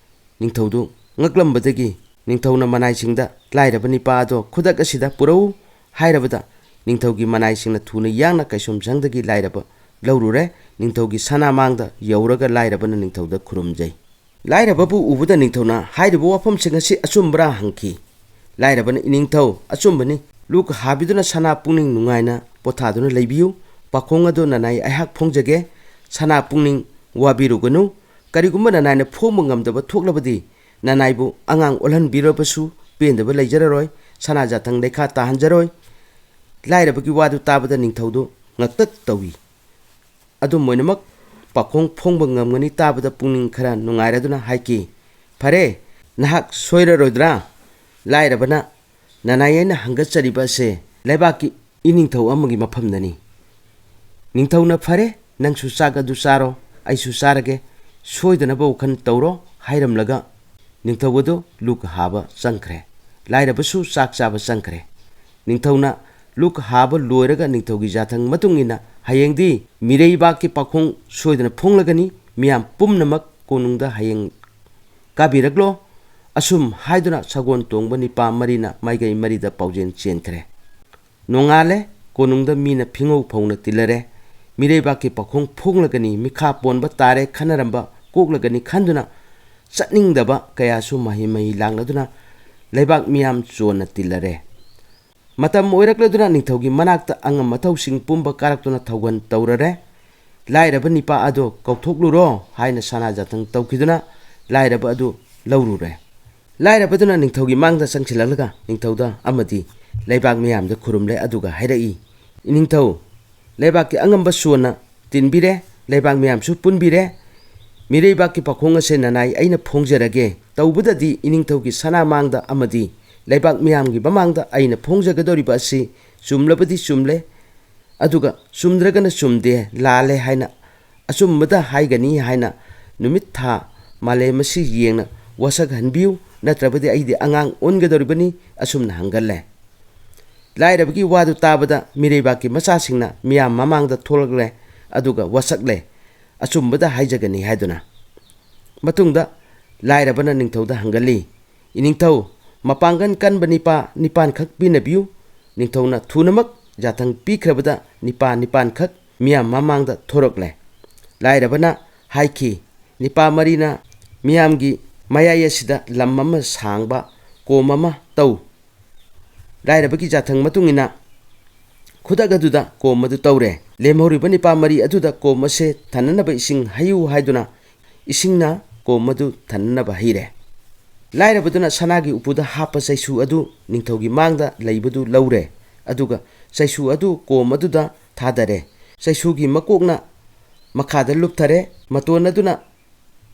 ꯅꯤꯡꯊꯧꯗꯨ ꯉꯛꯂꯝꯕꯗꯒꯤ ꯅꯤꯡꯊꯧꯅ ꯃꯅꯥꯏꯁꯤꯡꯗ "ꯂꯥꯏꯔꯕ ꯅꯤꯄꯥ ꯑꯗꯣ ꯈꯨꯗꯛ ꯑꯁꯤꯗ ꯄꯨꯔꯛꯎ" ꯍꯥꯏꯔꯕꯗ ꯅꯤꯡꯊꯧꯒꯤ ꯃꯅꯥꯏꯁꯤꯡꯅ ꯊꯨꯅ ꯌꯥꯡꯅ ꯀꯩꯁꯨꯝꯁꯪꯗꯒꯤ ꯂꯥꯏꯔꯕ ꯂꯧꯔꯨꯔꯦ꯫ ꯅꯤꯡꯊꯧꯒꯤ ꯁꯅꯥ ꯃꯥꯡꯗ ꯌꯧꯔꯒ ꯂꯥꯏꯔꯕꯅ ꯅꯤꯡꯊꯧꯗ ꯈꯨꯔꯨꯝꯖꯩ꯫ ꯂꯥꯏꯔꯕꯕꯨ ꯎꯕꯗ ꯅꯤꯡꯊꯧꯅ ꯍꯥꯏꯔꯤꯕ ꯋꯥꯐꯝꯁꯤꯡ ꯑꯁꯤ ꯑꯆꯨꯝꯕ꯭ꯔꯥ ꯍꯪꯈꯤ꯫ ꯂꯥꯏꯔꯕꯅ, "ꯏꯅꯤꯡꯊꯧ, ꯑꯆꯨꯝꯕꯅꯤ꯫ ꯂꯨꯛ ꯍꯥꯕꯤꯗꯨꯅ ꯁꯅꯥ ꯄꯨꯛꯅꯤꯡ ꯅꯨꯡꯉꯥꯏꯅ ꯄꯣꯊꯥꯗꯨꯅ ꯂꯩꯕꯤꯌꯨ꯫ ꯄꯥꯈꯣꯡ ꯑꯗꯨ ꯅꯅꯥꯏ ꯑꯩꯍꯥꯛ ꯐꯣꯡꯖꯒꯦ꯫ ꯁꯅꯥ ꯄꯨꯛꯅꯤꯡ ꯋꯥꯕꯤꯔꯨꯒꯅꯨ꯫ ꯀꯔꯤꯒꯨꯝꯕ ꯅꯅꯥꯏꯅ ꯐꯣꯡꯕ ꯉꯝꯗꯕ ꯊꯣꯛꯂꯕꯗꯤ ꯅꯅꯥꯏꯕꯨ ꯑꯉꯥꯡ ꯑꯣꯜꯍꯟꯕꯤꯔꯕꯁꯨ ꯄꯦꯟꯗꯕ ꯂꯩꯖꯔꯔꯣꯏ꯫ ꯁꯅꯥ ꯖꯥꯊꯪ ꯂꯩꯈꯥ ꯇꯥꯍꯟꯖꯔꯣꯏ"꯫ ꯂꯥꯏꯔꯕꯒꯤ ꯋꯥꯗꯨ ꯇꯥꯕꯗ ꯅꯤꯡꯊꯧꯗꯨ ꯉꯛꯇꯛ ꯇꯧꯏ꯫ ꯑꯗꯨꯝ ꯑꯣꯏꯅꯃꯛ ꯄꯥꯈꯣꯡ ꯐꯣꯡꯕ ꯉꯝꯒꯅꯤ ꯇꯥꯕꯗ ꯄꯨꯛꯅꯤꯡ ꯈꯔ ꯅꯨꯡꯉꯥꯏꯔꯗꯨꯅ ꯍꯥꯏꯈꯤ, "ꯐꯔꯦ, ꯅꯍꯥꯛ ꯁꯣꯏꯔꯔꯣꯏꯗ꯭ꯔꯥ?" ꯂꯥꯏꯔꯕꯅ, "ꯅꯅꯥꯏ ꯑꯩꯅ ꯍꯪꯒꯠꯆꯔꯤꯕ ꯑꯁꯦ ꯂꯩꯕꯥꯛꯀꯤ ꯏꯅꯤꯡꯊꯧ ꯑꯃꯒꯤ ꯃꯐꯝꯗꯅꯤ꯫" ꯅꯤꯡꯊꯧꯅ, "ꯐꯔꯦ, ꯅꯪꯁꯨ ꯆꯥꯛ ꯑꯗꯨ ꯆꯥꯔꯣ, ꯑꯩꯁꯨ ꯆꯥꯔꯒꯦ, ꯁꯣꯏꯗꯅꯕ ꯋꯥꯈꯜ ꯇꯧꯔꯣ" ꯍꯥꯏꯔꯝꯂꯒ ꯅꯤꯡꯊꯧ ꯑꯗꯨ ꯂꯨꯛ ꯍꯥꯕ ꯆꯪꯈ꯭ꯔꯦ꯫ ꯂꯥꯏꯔꯕꯁꯨ ꯆꯥꯛ ꯆꯥꯕ ꯆꯪꯈ꯭ꯔꯦ꯫ ꯅꯤꯡꯊꯧꯅ ꯂꯨꯛ ꯍꯥꯕ ꯂꯣꯏꯔꯒ ꯅꯤꯡꯊꯧꯒꯤ ꯌꯥꯊꯪ ꯃꯇꯨꯡ ꯏꯟꯅ ꯍꯌꯦꯡꯗꯤ ꯃꯤꯔꯩꯕꯥꯛꯀꯤ ꯄꯥꯈꯣꯡ ꯁꯣꯏꯗꯅ ꯐꯣꯡꯂꯒꯅꯤ, ꯃꯤꯌꯥꯝ ꯄꯨꯝꯅꯃꯛ ꯀꯣꯅꯨꯡꯗ ꯍꯌꯦꯡ ꯀꯥꯕꯤꯔꯛꯂꯣ꯫ ꯑꯁꯨꯝ ꯍꯥꯏꯗꯨꯅ ꯁꯒꯣꯜ ꯇꯣꯡꯕ ꯅꯤꯄꯥ ꯃꯔꯤꯅ ꯃꯥꯏꯀꯩ ꯃꯔꯤꯗ ꯄꯥꯎꯖꯦꯜ ꯆꯦꯟꯈ꯭ꯔꯦ꯫ ꯅꯣꯡꯉꯥꯜꯂꯦ, ꯀꯣꯅꯨꯡꯗ ꯃꯤꯅ ꯐꯤꯉꯧ ꯐꯧꯅ ꯇꯤꯜꯂꯔꯦ꯫ ꯃꯤꯔꯩꯕꯥꯛꯀꯤ ꯄꯥꯈꯣꯡ ꯐꯣꯡꯂꯒꯅꯤ, ꯃꯤꯈꯥ ꯄꯣꯟꯕ ꯇꯥꯔꯦ ꯈꯟꯅꯔꯝꯕ ꯀꯣꯛꯂꯒꯅꯤ ꯈꯟꯗꯨꯅ ꯆꯠꯅꯤꯡꯗꯕ ꯀꯌꯥꯁꯨ ꯃꯍꯩ ꯃꯍꯩ ꯂꯥꯡꯅꯗꯨꯅ ꯂꯩꯕꯥꯛ ꯃꯤꯌꯥꯝ ꯆꯣꯟꯅ ꯇꯤꯜꯂꯔꯦ꯫ ꯃꯇꯝ ꯑꯣꯏꯔꯛꯂꯗꯨꯅ ꯅꯤꯡꯊꯧꯒꯤ ꯃꯅꯥꯛꯇ ꯑꯉꯝ ꯑꯊꯧꯁꯤꯡ ꯄꯨꯝꯕ ꯀꯥꯔꯛꯇꯨꯅ ꯊꯧꯒꯜ ꯇꯧꯔꯔꯦ꯫ "ꯂꯥꯏꯔꯕ ꯅꯤꯄꯥ ꯑꯗꯣ ꯀꯧꯊꯣꯛꯂꯨꯔꯣ" ꯍꯥꯏꯅ ꯁꯅꯥ ꯖꯥꯊꯪ ꯇꯧꯈꯤꯗꯨꯅ ꯂꯥꯏꯔꯕ ꯑꯗꯨ ꯂꯧꯔꯨꯔꯦ꯫ ꯂꯥꯏꯔꯕꯗꯨꯅ ꯅꯤꯡꯊꯧꯒꯤ ꯃꯥꯡꯗ ꯆꯪꯁꯤꯜꯂꯛꯂꯒ ꯅꯤꯡꯊꯧꯗ ꯑꯃꯗꯤ ꯂꯩꯕꯥꯛ ꯃꯤꯌꯥꯝꯗ ꯈꯨꯔꯨꯝꯂꯦ, ꯑꯗꯨꯒ ꯍꯥꯏꯔꯛꯏ, "ꯏꯅꯤꯡꯊꯧ, ꯂꯩꯕꯥꯛꯀꯤ ꯑꯉꯝꯕ ꯁꯨꯑꯅ ꯇꯤꯟꯕꯤꯔꯦ, ꯂꯩꯕꯥꯛ ꯃꯤꯌꯥꯝꯁꯨ ꯄꯨꯟꯕꯤꯔꯦ꯫ ꯃꯤꯔꯩꯕꯥꯛꯀꯤ ꯄꯥꯈꯣꯡ ꯑꯁꯦ ꯅꯅꯥꯏ ꯑꯩꯅ ꯐꯣꯡꯖꯔꯒꯦ꯫ ꯇꯧꯕꯗꯗꯤ ꯏꯅꯤꯡꯊꯧꯒꯤ ꯁꯅꯥ ꯃꯥꯡꯗ ꯑꯃꯗꯤ ꯂꯩꯕꯥꯛ ꯃꯤꯌꯥꯝꯒꯤ ꯃꯃꯥꯡꯗ ꯑꯩꯅ ꯐꯣꯡꯖꯒꯗꯧꯔꯤꯕ ꯑꯁꯤ ꯆꯨꯝꯂꯕꯗꯤ ꯆꯨꯝꯂꯦ, ꯑꯗꯨꯒ ꯆꯨꯝꯗ꯭ꯔꯒꯅ ꯆꯨꯝꯗꯦ, ꯂꯥꯜꯂꯦ ꯍꯥꯏꯅ ꯑꯆꯨꯝꯕꯗ ꯍꯥꯏꯒꯅꯤ ꯍꯥꯏꯅ ꯅꯨꯃꯤꯠ ꯊꯥ ꯃꯥꯂꯦꯝ ꯑꯁꯤ ꯌꯦꯡꯅ ꯋꯥꯁꯛꯍꯟꯕꯤꯌꯨ, ꯅꯠꯇ꯭ꯔꯕꯗꯤ ꯑꯩꯗꯤ ꯑꯉꯥꯡ ꯑꯣꯟꯒꯗꯧꯔꯤꯕꯅꯤ" ꯑꯁꯨꯝꯅ ꯍꯪꯒꯜꯂꯦ꯫ ꯂꯥꯏꯔꯕꯒꯤ ꯋꯥꯗꯨ ꯇꯥꯕꯗ ꯃꯤꯔꯩꯕꯥꯛꯀꯤ ꯃꯆꯥꯁꯤꯡꯅ ꯃꯤꯌꯥꯝ ꯃꯃꯥꯡꯗ ꯊꯣꯛꯂꯛꯂꯦ, ꯑꯗꯨꯒ ꯋꯥꯁꯛꯂꯦ, ꯑꯆꯨꯝꯕꯗ ꯍꯥꯏꯖꯒꯅꯤ ꯍꯥꯏꯗꯨꯅ꯫ ꯃꯇꯨꯡꯗ ꯂꯥꯏꯔꯕꯅ ꯅꯤꯡꯊꯧꯗ ꯍꯪꯒꯜꯂꯤ, "ꯏꯅꯤꯡꯊꯧ, ꯃꯄꯥꯡꯒꯜ ꯀꯟꯕ ꯅꯤꯄꯥ ꯅꯤꯄꯥꯟꯈꯛ ꯄꯤꯅꯕꯤꯌꯨ꯫" ꯅꯤꯡꯊꯧꯅ ꯊꯨꯅꯃꯛ ꯌꯥꯊꯪ ꯄꯤꯈ꯭ꯔꯕꯗ ꯅꯤꯄꯥ ꯅꯤꯄꯥꯟꯈꯛ ꯃꯤꯌꯥꯝ ꯃꯃꯥꯡꯗ ꯊꯣꯔꯛꯂꯦ꯫ ꯂꯥꯏꯔꯕꯅ ꯍꯥꯏꯈꯤ, "ꯅꯤꯄꯥ ꯃꯔꯤꯅ ꯃꯤꯌꯥꯝꯒꯤ ꯃꯌꯥꯏ ꯑꯁꯤꯗ ꯂꯝ ꯑꯃ ꯁꯥꯡꯕ ꯀꯣꯝ ꯑꯃ ꯇꯧ꯫" ꯂꯥꯏꯔꯕꯒꯤ ꯌꯥꯊꯪ ꯃꯇꯨꯡ ꯏꯟꯅ ꯈꯨꯗꯛ ꯑꯗꯨꯗ ꯀꯣꯝ ꯑꯗꯨ ꯇꯧꯔꯦ꯫ ꯂꯦꯝꯍꯧꯔꯤꯕ ꯅꯤꯄꯥ ꯃꯔꯤ ꯑꯗꯨꯗ ꯀꯣꯝ ꯑꯁꯦ ꯊꯟꯅꯅꯕ ꯏꯁꯤꯡ ꯍꯩꯌꯨ ꯍꯥꯏꯗꯨꯅ ꯏꯁꯤꯡꯅ ꯀꯣꯝ ꯑꯗꯨ ꯊꯟꯅꯅꯕ ꯍꯩꯔꯦ꯫ ꯂꯥꯏꯔꯕꯗꯨꯅ ꯁꯅꯥꯒꯤ ꯎꯄꯨꯗ ꯍꯥꯞꯄ ꯆꯩꯁꯨ ꯑꯗꯨ ꯅꯤꯡꯊꯧꯒꯤ ꯃꯥꯡꯗ ꯂꯩꯕꯗꯨ ꯂꯧꯔꯦ, ꯑꯗꯨꯒ ꯆꯩꯁꯨ ꯑꯗꯨ ꯀꯣꯝ ꯑꯗꯨꯗ ꯊꯥꯗꯔꯦ꯫ ꯆꯩꯁꯨꯒꯤ ꯃꯀꯣꯛꯅ ꯃꯈꯥꯗ ꯂꯨꯞꯊꯔꯦ꯫ ꯃꯇꯣꯟ ꯑꯗꯨꯅ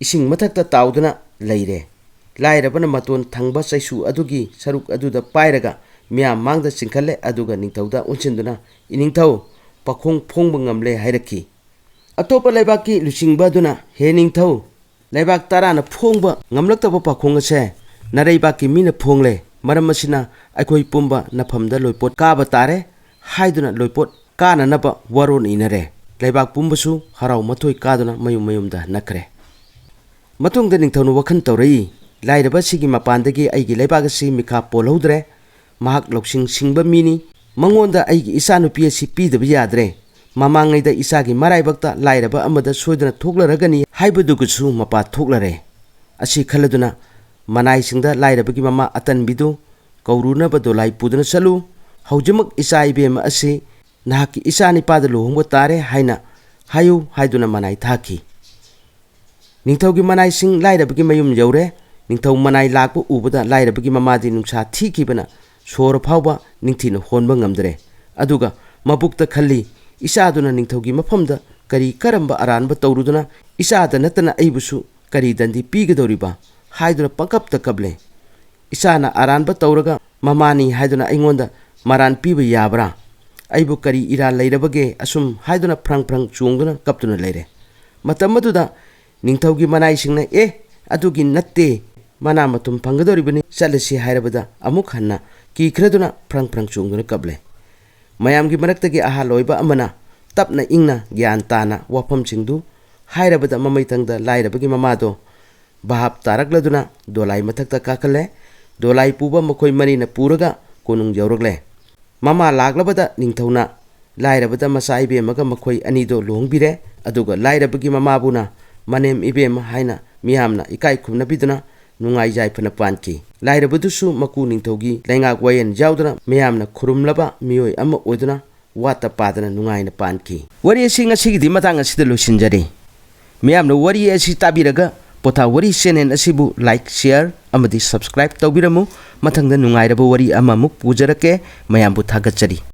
ꯏꯁꯤꯡ ꯃꯊꯛꯇ ꯇꯥꯎꯗꯨꯅ ꯂꯩꯔꯦ꯫ ꯂꯥꯏꯔꯕꯅ ꯃꯇꯣꯟ ꯊꯪꯕ ꯆꯩꯁꯨ ꯑꯗꯨꯒꯤ ꯁꯔꯨꯛ ꯑꯗꯨꯗ ꯄꯥꯏꯔꯒ ꯃꯤꯌꯥꯝ ꯃꯥꯡꯗ ꯆꯤꯡꯈꯠꯂꯦ, ꯑꯗꯨꯒ ꯅꯤꯡꯊꯧꯗ ꯑꯣꯟꯁꯤꯟꯗꯨꯅ, "ꯏꯅꯤꯡꯊꯧ, ꯄꯥꯈꯣꯡ ꯐꯣꯡꯕ ꯉꯝꯂꯦ" ꯍꯥꯏꯔꯛꯈꯤ꯫ ꯑꯇꯣꯞꯄ ꯂꯩꯕꯥꯛꯀꯤ ꯂꯨꯆꯤꯡꯕ ꯑꯗꯨꯅ, "ꯍꯦ ꯅꯤꯡꯊꯧ, ꯂꯩꯕꯥꯛ ꯇꯔꯥꯅ ꯐꯣꯡꯕ ꯉꯝꯂꯛꯇꯕ ꯄꯥꯈꯣꯡ ꯑꯁꯦ ꯅꯔꯩꯕꯥꯛꯀꯤ ꯃꯤꯅ ꯐꯣꯡꯂꯦ꯫ ꯃꯔꯝ ꯑꯁꯤꯅ ꯑꯩꯈꯣꯏ ꯄꯨꯝꯕ ꯅꯐꯝꯗ ꯂꯣꯏꯄꯣꯠ ꯀꯥꯕ ꯇꯥꯔꯦ" ꯍꯥꯏꯗꯨꯅ ꯂꯣꯏꯄꯣꯠ ꯀꯥꯅꯅꯕ ꯋꯥꯔꯣꯜ ꯏꯅꯔꯦ꯫ ꯂꯩꯕꯥꯛ ꯄꯨꯝꯕꯁꯨ ꯍꯔꯥꯎ ꯃꯊꯣꯏ ꯀꯥꯗꯨꯅ ꯃꯌꯨꯝ ꯃꯌꯨꯝꯗ ꯅꯛꯈ꯭ꯔꯦ꯫ ꯃꯇꯨꯡꯗ ꯅꯤꯡꯊꯧꯅ ꯋꯥꯈꯜ ꯇꯧꯔꯛꯏ, "ꯂꯥꯏꯔꯕ ꯑꯁꯤꯒꯤ ꯃꯄꯥꯟꯗꯒꯤ ꯑꯩꯒꯤ ꯂꯩꯕꯥꯛ ꯑꯁꯤ ꯃꯤꯈꯥ ꯄꯣꯜꯍꯧꯗ꯭ꯔꯦ꯫ ꯃꯍꯥꯛ ꯂꯧꯁꯤꯡ ꯁꯤꯡꯕ ꯃꯤꯅꯤ꯫ ꯃꯉꯣꯟꯗ ꯑꯩꯒꯤ ꯏꯆꯥꯅꯨꯄꯤ ꯑꯁꯤ ꯄꯤꯗꯕ ꯌꯥꯗ꯭ꯔꯦ꯫ ꯃꯃꯥꯡꯉꯩꯗ ꯏꯆꯥꯒꯤ ꯃꯔꯥꯏꯕꯛꯇ ꯂꯥꯏꯔꯕ ꯑꯃꯗ ꯁꯣꯏꯗꯅ ꯊꯣꯛꯂꯔꯒꯅꯤ ꯍꯥꯏꯕꯗꯨꯒꯁꯨ ꯃꯄꯥ ꯊꯣꯛꯂꯔꯦ"꯫ ꯑꯁꯤ ꯈꯜꯂꯗꯨꯅ ꯃꯅꯥꯏꯁꯤꯡꯗ ꯂꯥꯏꯔꯕꯒꯤ ꯃꯃꯥ ꯑꯇꯟꯕꯤꯗꯨ ꯀꯧꯔꯨꯅꯕ ꯗꯣꯂꯥꯏ ꯄꯨꯗꯨꯅ ꯆꯠꯂꯨ꯫ "ꯍꯧꯖꯤꯛꯃꯛ ꯏꯆꯥ ꯏꯕꯦꯝꯃ ꯑꯁꯤ ꯅꯍꯥꯛꯀꯤ ꯏꯆꯥ ꯅꯤꯄꯥꯗ ꯂꯨꯍꯣꯡꯕ ꯇꯥꯔꯦ ꯍꯥꯏꯅ ꯍꯥꯏꯌꯨ" ꯍꯥꯏꯗꯨꯅ ꯃꯅꯥꯏ ꯊꯥꯈꯤ꯫ ꯅꯤꯡꯊꯧꯒꯤ ꯃꯅꯥꯏꯁꯤꯡ ꯂꯥꯏꯔꯕꯒꯤ ꯃꯌꯨꯝ ꯌꯧꯔꯦ꯫ ꯅꯤꯡꯊꯧ ꯃꯅꯥꯏ ꯂꯥꯛꯄ ꯎꯕꯗ ꯂꯥꯏꯔꯕꯒꯤ ꯃꯃꯥꯗꯤ ꯅꯨꯡꯁꯥ ꯊꯤꯈꯤꯕꯅ ꯁꯣꯔ ꯐꯥꯎꯕ ꯅꯤꯡꯊꯤꯅ ꯍꯣꯟꯕ ꯉꯝꯗ꯭ꯔꯦ꯫ ꯑꯗꯨꯒ ꯃꯕꯨꯛꯇ ꯈꯜꯂꯤ, "ꯏꯆꯥꯗꯨꯅ ꯅꯤꯡꯊꯧꯒꯤ ꯃꯐꯝꯗ ꯀꯔꯤ ꯀꯔꯝꯕ ꯑꯔꯥꯟꯕ ꯇꯧꯔꯨꯗꯨꯅ ꯏꯆꯥꯗ ꯅꯠꯇꯅ ꯑꯩꯕꯨꯁꯨ ꯀꯔꯤ ꯗꯟꯗꯤ ꯄꯤꯒꯗꯧꯔꯤꯕ?" ꯍꯥꯏꯗꯨꯅ ꯄꯪꯀꯞꯇ ꯀꯞꯂꯦ꯫ "ꯏꯆꯥꯅ ꯑꯔꯥꯟꯕ ꯇꯧꯔꯒ ꯃꯃꯥꯅꯤ ꯍꯥꯏꯗꯨꯅ ꯑꯩꯉꯣꯟꯗ ꯃꯔꯥꯟ ꯄꯤꯕ ꯌꯥꯕ꯭ꯔꯥ? ꯑꯩꯕꯨ ꯀꯔꯤ ꯏꯔꯥꯜ ꯂꯩꯔꯕꯒꯦ?" ꯑꯁꯨꯝ ꯍꯥꯏꯗꯨꯅ ꯐ꯭ꯔꯪ ꯐ꯭ꯔꯪ ꯆꯣꯡꯗꯨꯅ ꯀꯞꯇꯨꯅ ꯂꯩꯔꯦ꯫ ꯃꯇꯝ ꯑꯗꯨꯗ ꯅꯤꯡꯊꯧꯒꯤ ꯃꯅꯥꯏꯁꯤꯡꯅ, "ꯑꯦ, ꯑꯗꯨꯒꯤ ꯅꯠꯇꯦ, ꯃꯅꯥ ꯃꯊꯨꯝ ꯐꯪꯒꯗꯧꯔꯤꯕꯅꯤ, ꯆꯠꯂꯁꯤ" ꯍꯥꯏꯔꯕꯗ ꯑꯃꯨꯛ ꯍꯟꯅ ꯀꯤꯈ꯭ꯔꯗꯨꯅ ꯐ꯭ꯔꯪ ꯐ꯭ꯔꯪ ꯆꯣꯡꯗꯨꯅ ꯀꯞꯂꯦ꯫ ꯃꯌꯥꯝꯒꯤ ꯃꯔꯛꯇꯒꯤ ꯑꯍꯜ ꯑꯣꯏꯕ ꯑꯃꯅ ꯇꯞꯅ ꯏꯪꯅ ꯒ꯭ꯌꯥꯟ ꯇꯥꯅ ꯋꯥꯐꯝꯁꯤꯡꯗꯨ ꯍꯥꯏꯔꯕꯗ ꯃꯃꯩꯊꯪꯗ ꯂꯥꯏꯔꯕꯒꯤ ꯃꯃꯥꯗꯣ ꯚꯥꯞ ꯇꯥꯔꯛꯂꯗꯨꯅ ꯗꯣꯂꯥꯏ ꯃꯊꯛꯇ ꯀꯥꯈꯠꯂꯦ꯫ ꯗꯣꯂꯥꯏ ꯄꯨꯕ ꯃꯈꯣꯏ ꯃꯔꯤꯅ ꯄꯨꯔꯒ ꯀꯣꯅꯨꯡ ꯌꯧꯔꯛꯂꯦ꯫ ꯃꯃꯥ ꯂꯥꯛꯂꯕꯗ ꯅꯤꯡꯊꯧꯅ ꯂꯥꯏꯔꯕꯗ ꯃꯆꯥ ꯏꯕꯦꯝꯃꯒ ꯃꯈꯣꯏ ꯑꯅꯤꯗꯣ ꯂꯨꯍꯣꯡꯕꯤꯔꯦ꯫ ꯑꯗꯨꯒ ꯂꯥꯏꯔꯕꯒꯤ ꯃꯃꯥꯕꯨꯅ ꯃꯅꯦꯝ ꯏꯕꯦꯝꯃ ꯍꯥꯏꯅ ꯃꯤꯌꯥꯝꯅ ꯏꯀꯥꯏ ꯈꯨꯝꯅꯕꯤꯗꯨꯅ ꯅꯨꯡꯉꯥꯏ ꯌꯥꯏꯐꯅ ꯄꯥꯟꯈꯤ꯫ ꯂꯥꯏꯔꯕꯗꯨꯁꯨ ꯃꯀꯨ ꯅꯤꯡꯊꯧꯒꯤ ꯂꯩꯉꯥꯛ ꯋꯥꯌꯦꯜ ꯌꯥꯎꯗꯅ ꯃꯤꯌꯥꯝꯅ ꯈꯨꯔꯨꯝꯂꯕ ꯃꯤꯑꯣꯏ ꯑꯃ ꯑꯣꯏꯗꯨꯅ ꯋꯥꯠꯇ ꯄꯥꯗꯅ ꯅꯨꯡꯉꯥꯏꯅ ꯄꯥꯟꯈꯤ꯫ ꯋꯥꯔꯤ ꯑꯁꯤ ꯉꯁꯤꯒꯤꯗꯤ ꯃꯇꯥꯡ ꯑꯁꯤꯗ ꯂꯣꯏꯁꯤꯟꯖꯔꯦ꯫ ꯃꯤꯌꯥꯝꯅ ꯋꯥꯔꯤ ꯑꯁꯤ ꯇꯥꯕꯤꯔꯒ ꯄꯣꯊꯥ ꯋꯥꯔꯤ ꯆꯦꯅꯦꯜ ꯑꯁꯤꯕꯨ ꯂꯥꯏꯛ, ꯁꯤꯌꯔ ꯑꯃꯗꯤ ꯁꯕꯁꯀ꯭ꯔꯥꯏꯕ ꯇꯧꯕꯤꯔꯝꯃꯨ꯫ ꯃꯊꯪꯗ ꯅꯨꯡꯉꯥꯏꯔꯕ ꯋꯥꯔꯤ ꯑꯃꯃꯨꯛ ꯄꯨꯖꯔꯛꯀꯦ꯫ ꯃꯌꯥꯝꯕꯨ ꯊꯥꯒꯠꯆꯔꯤ꯫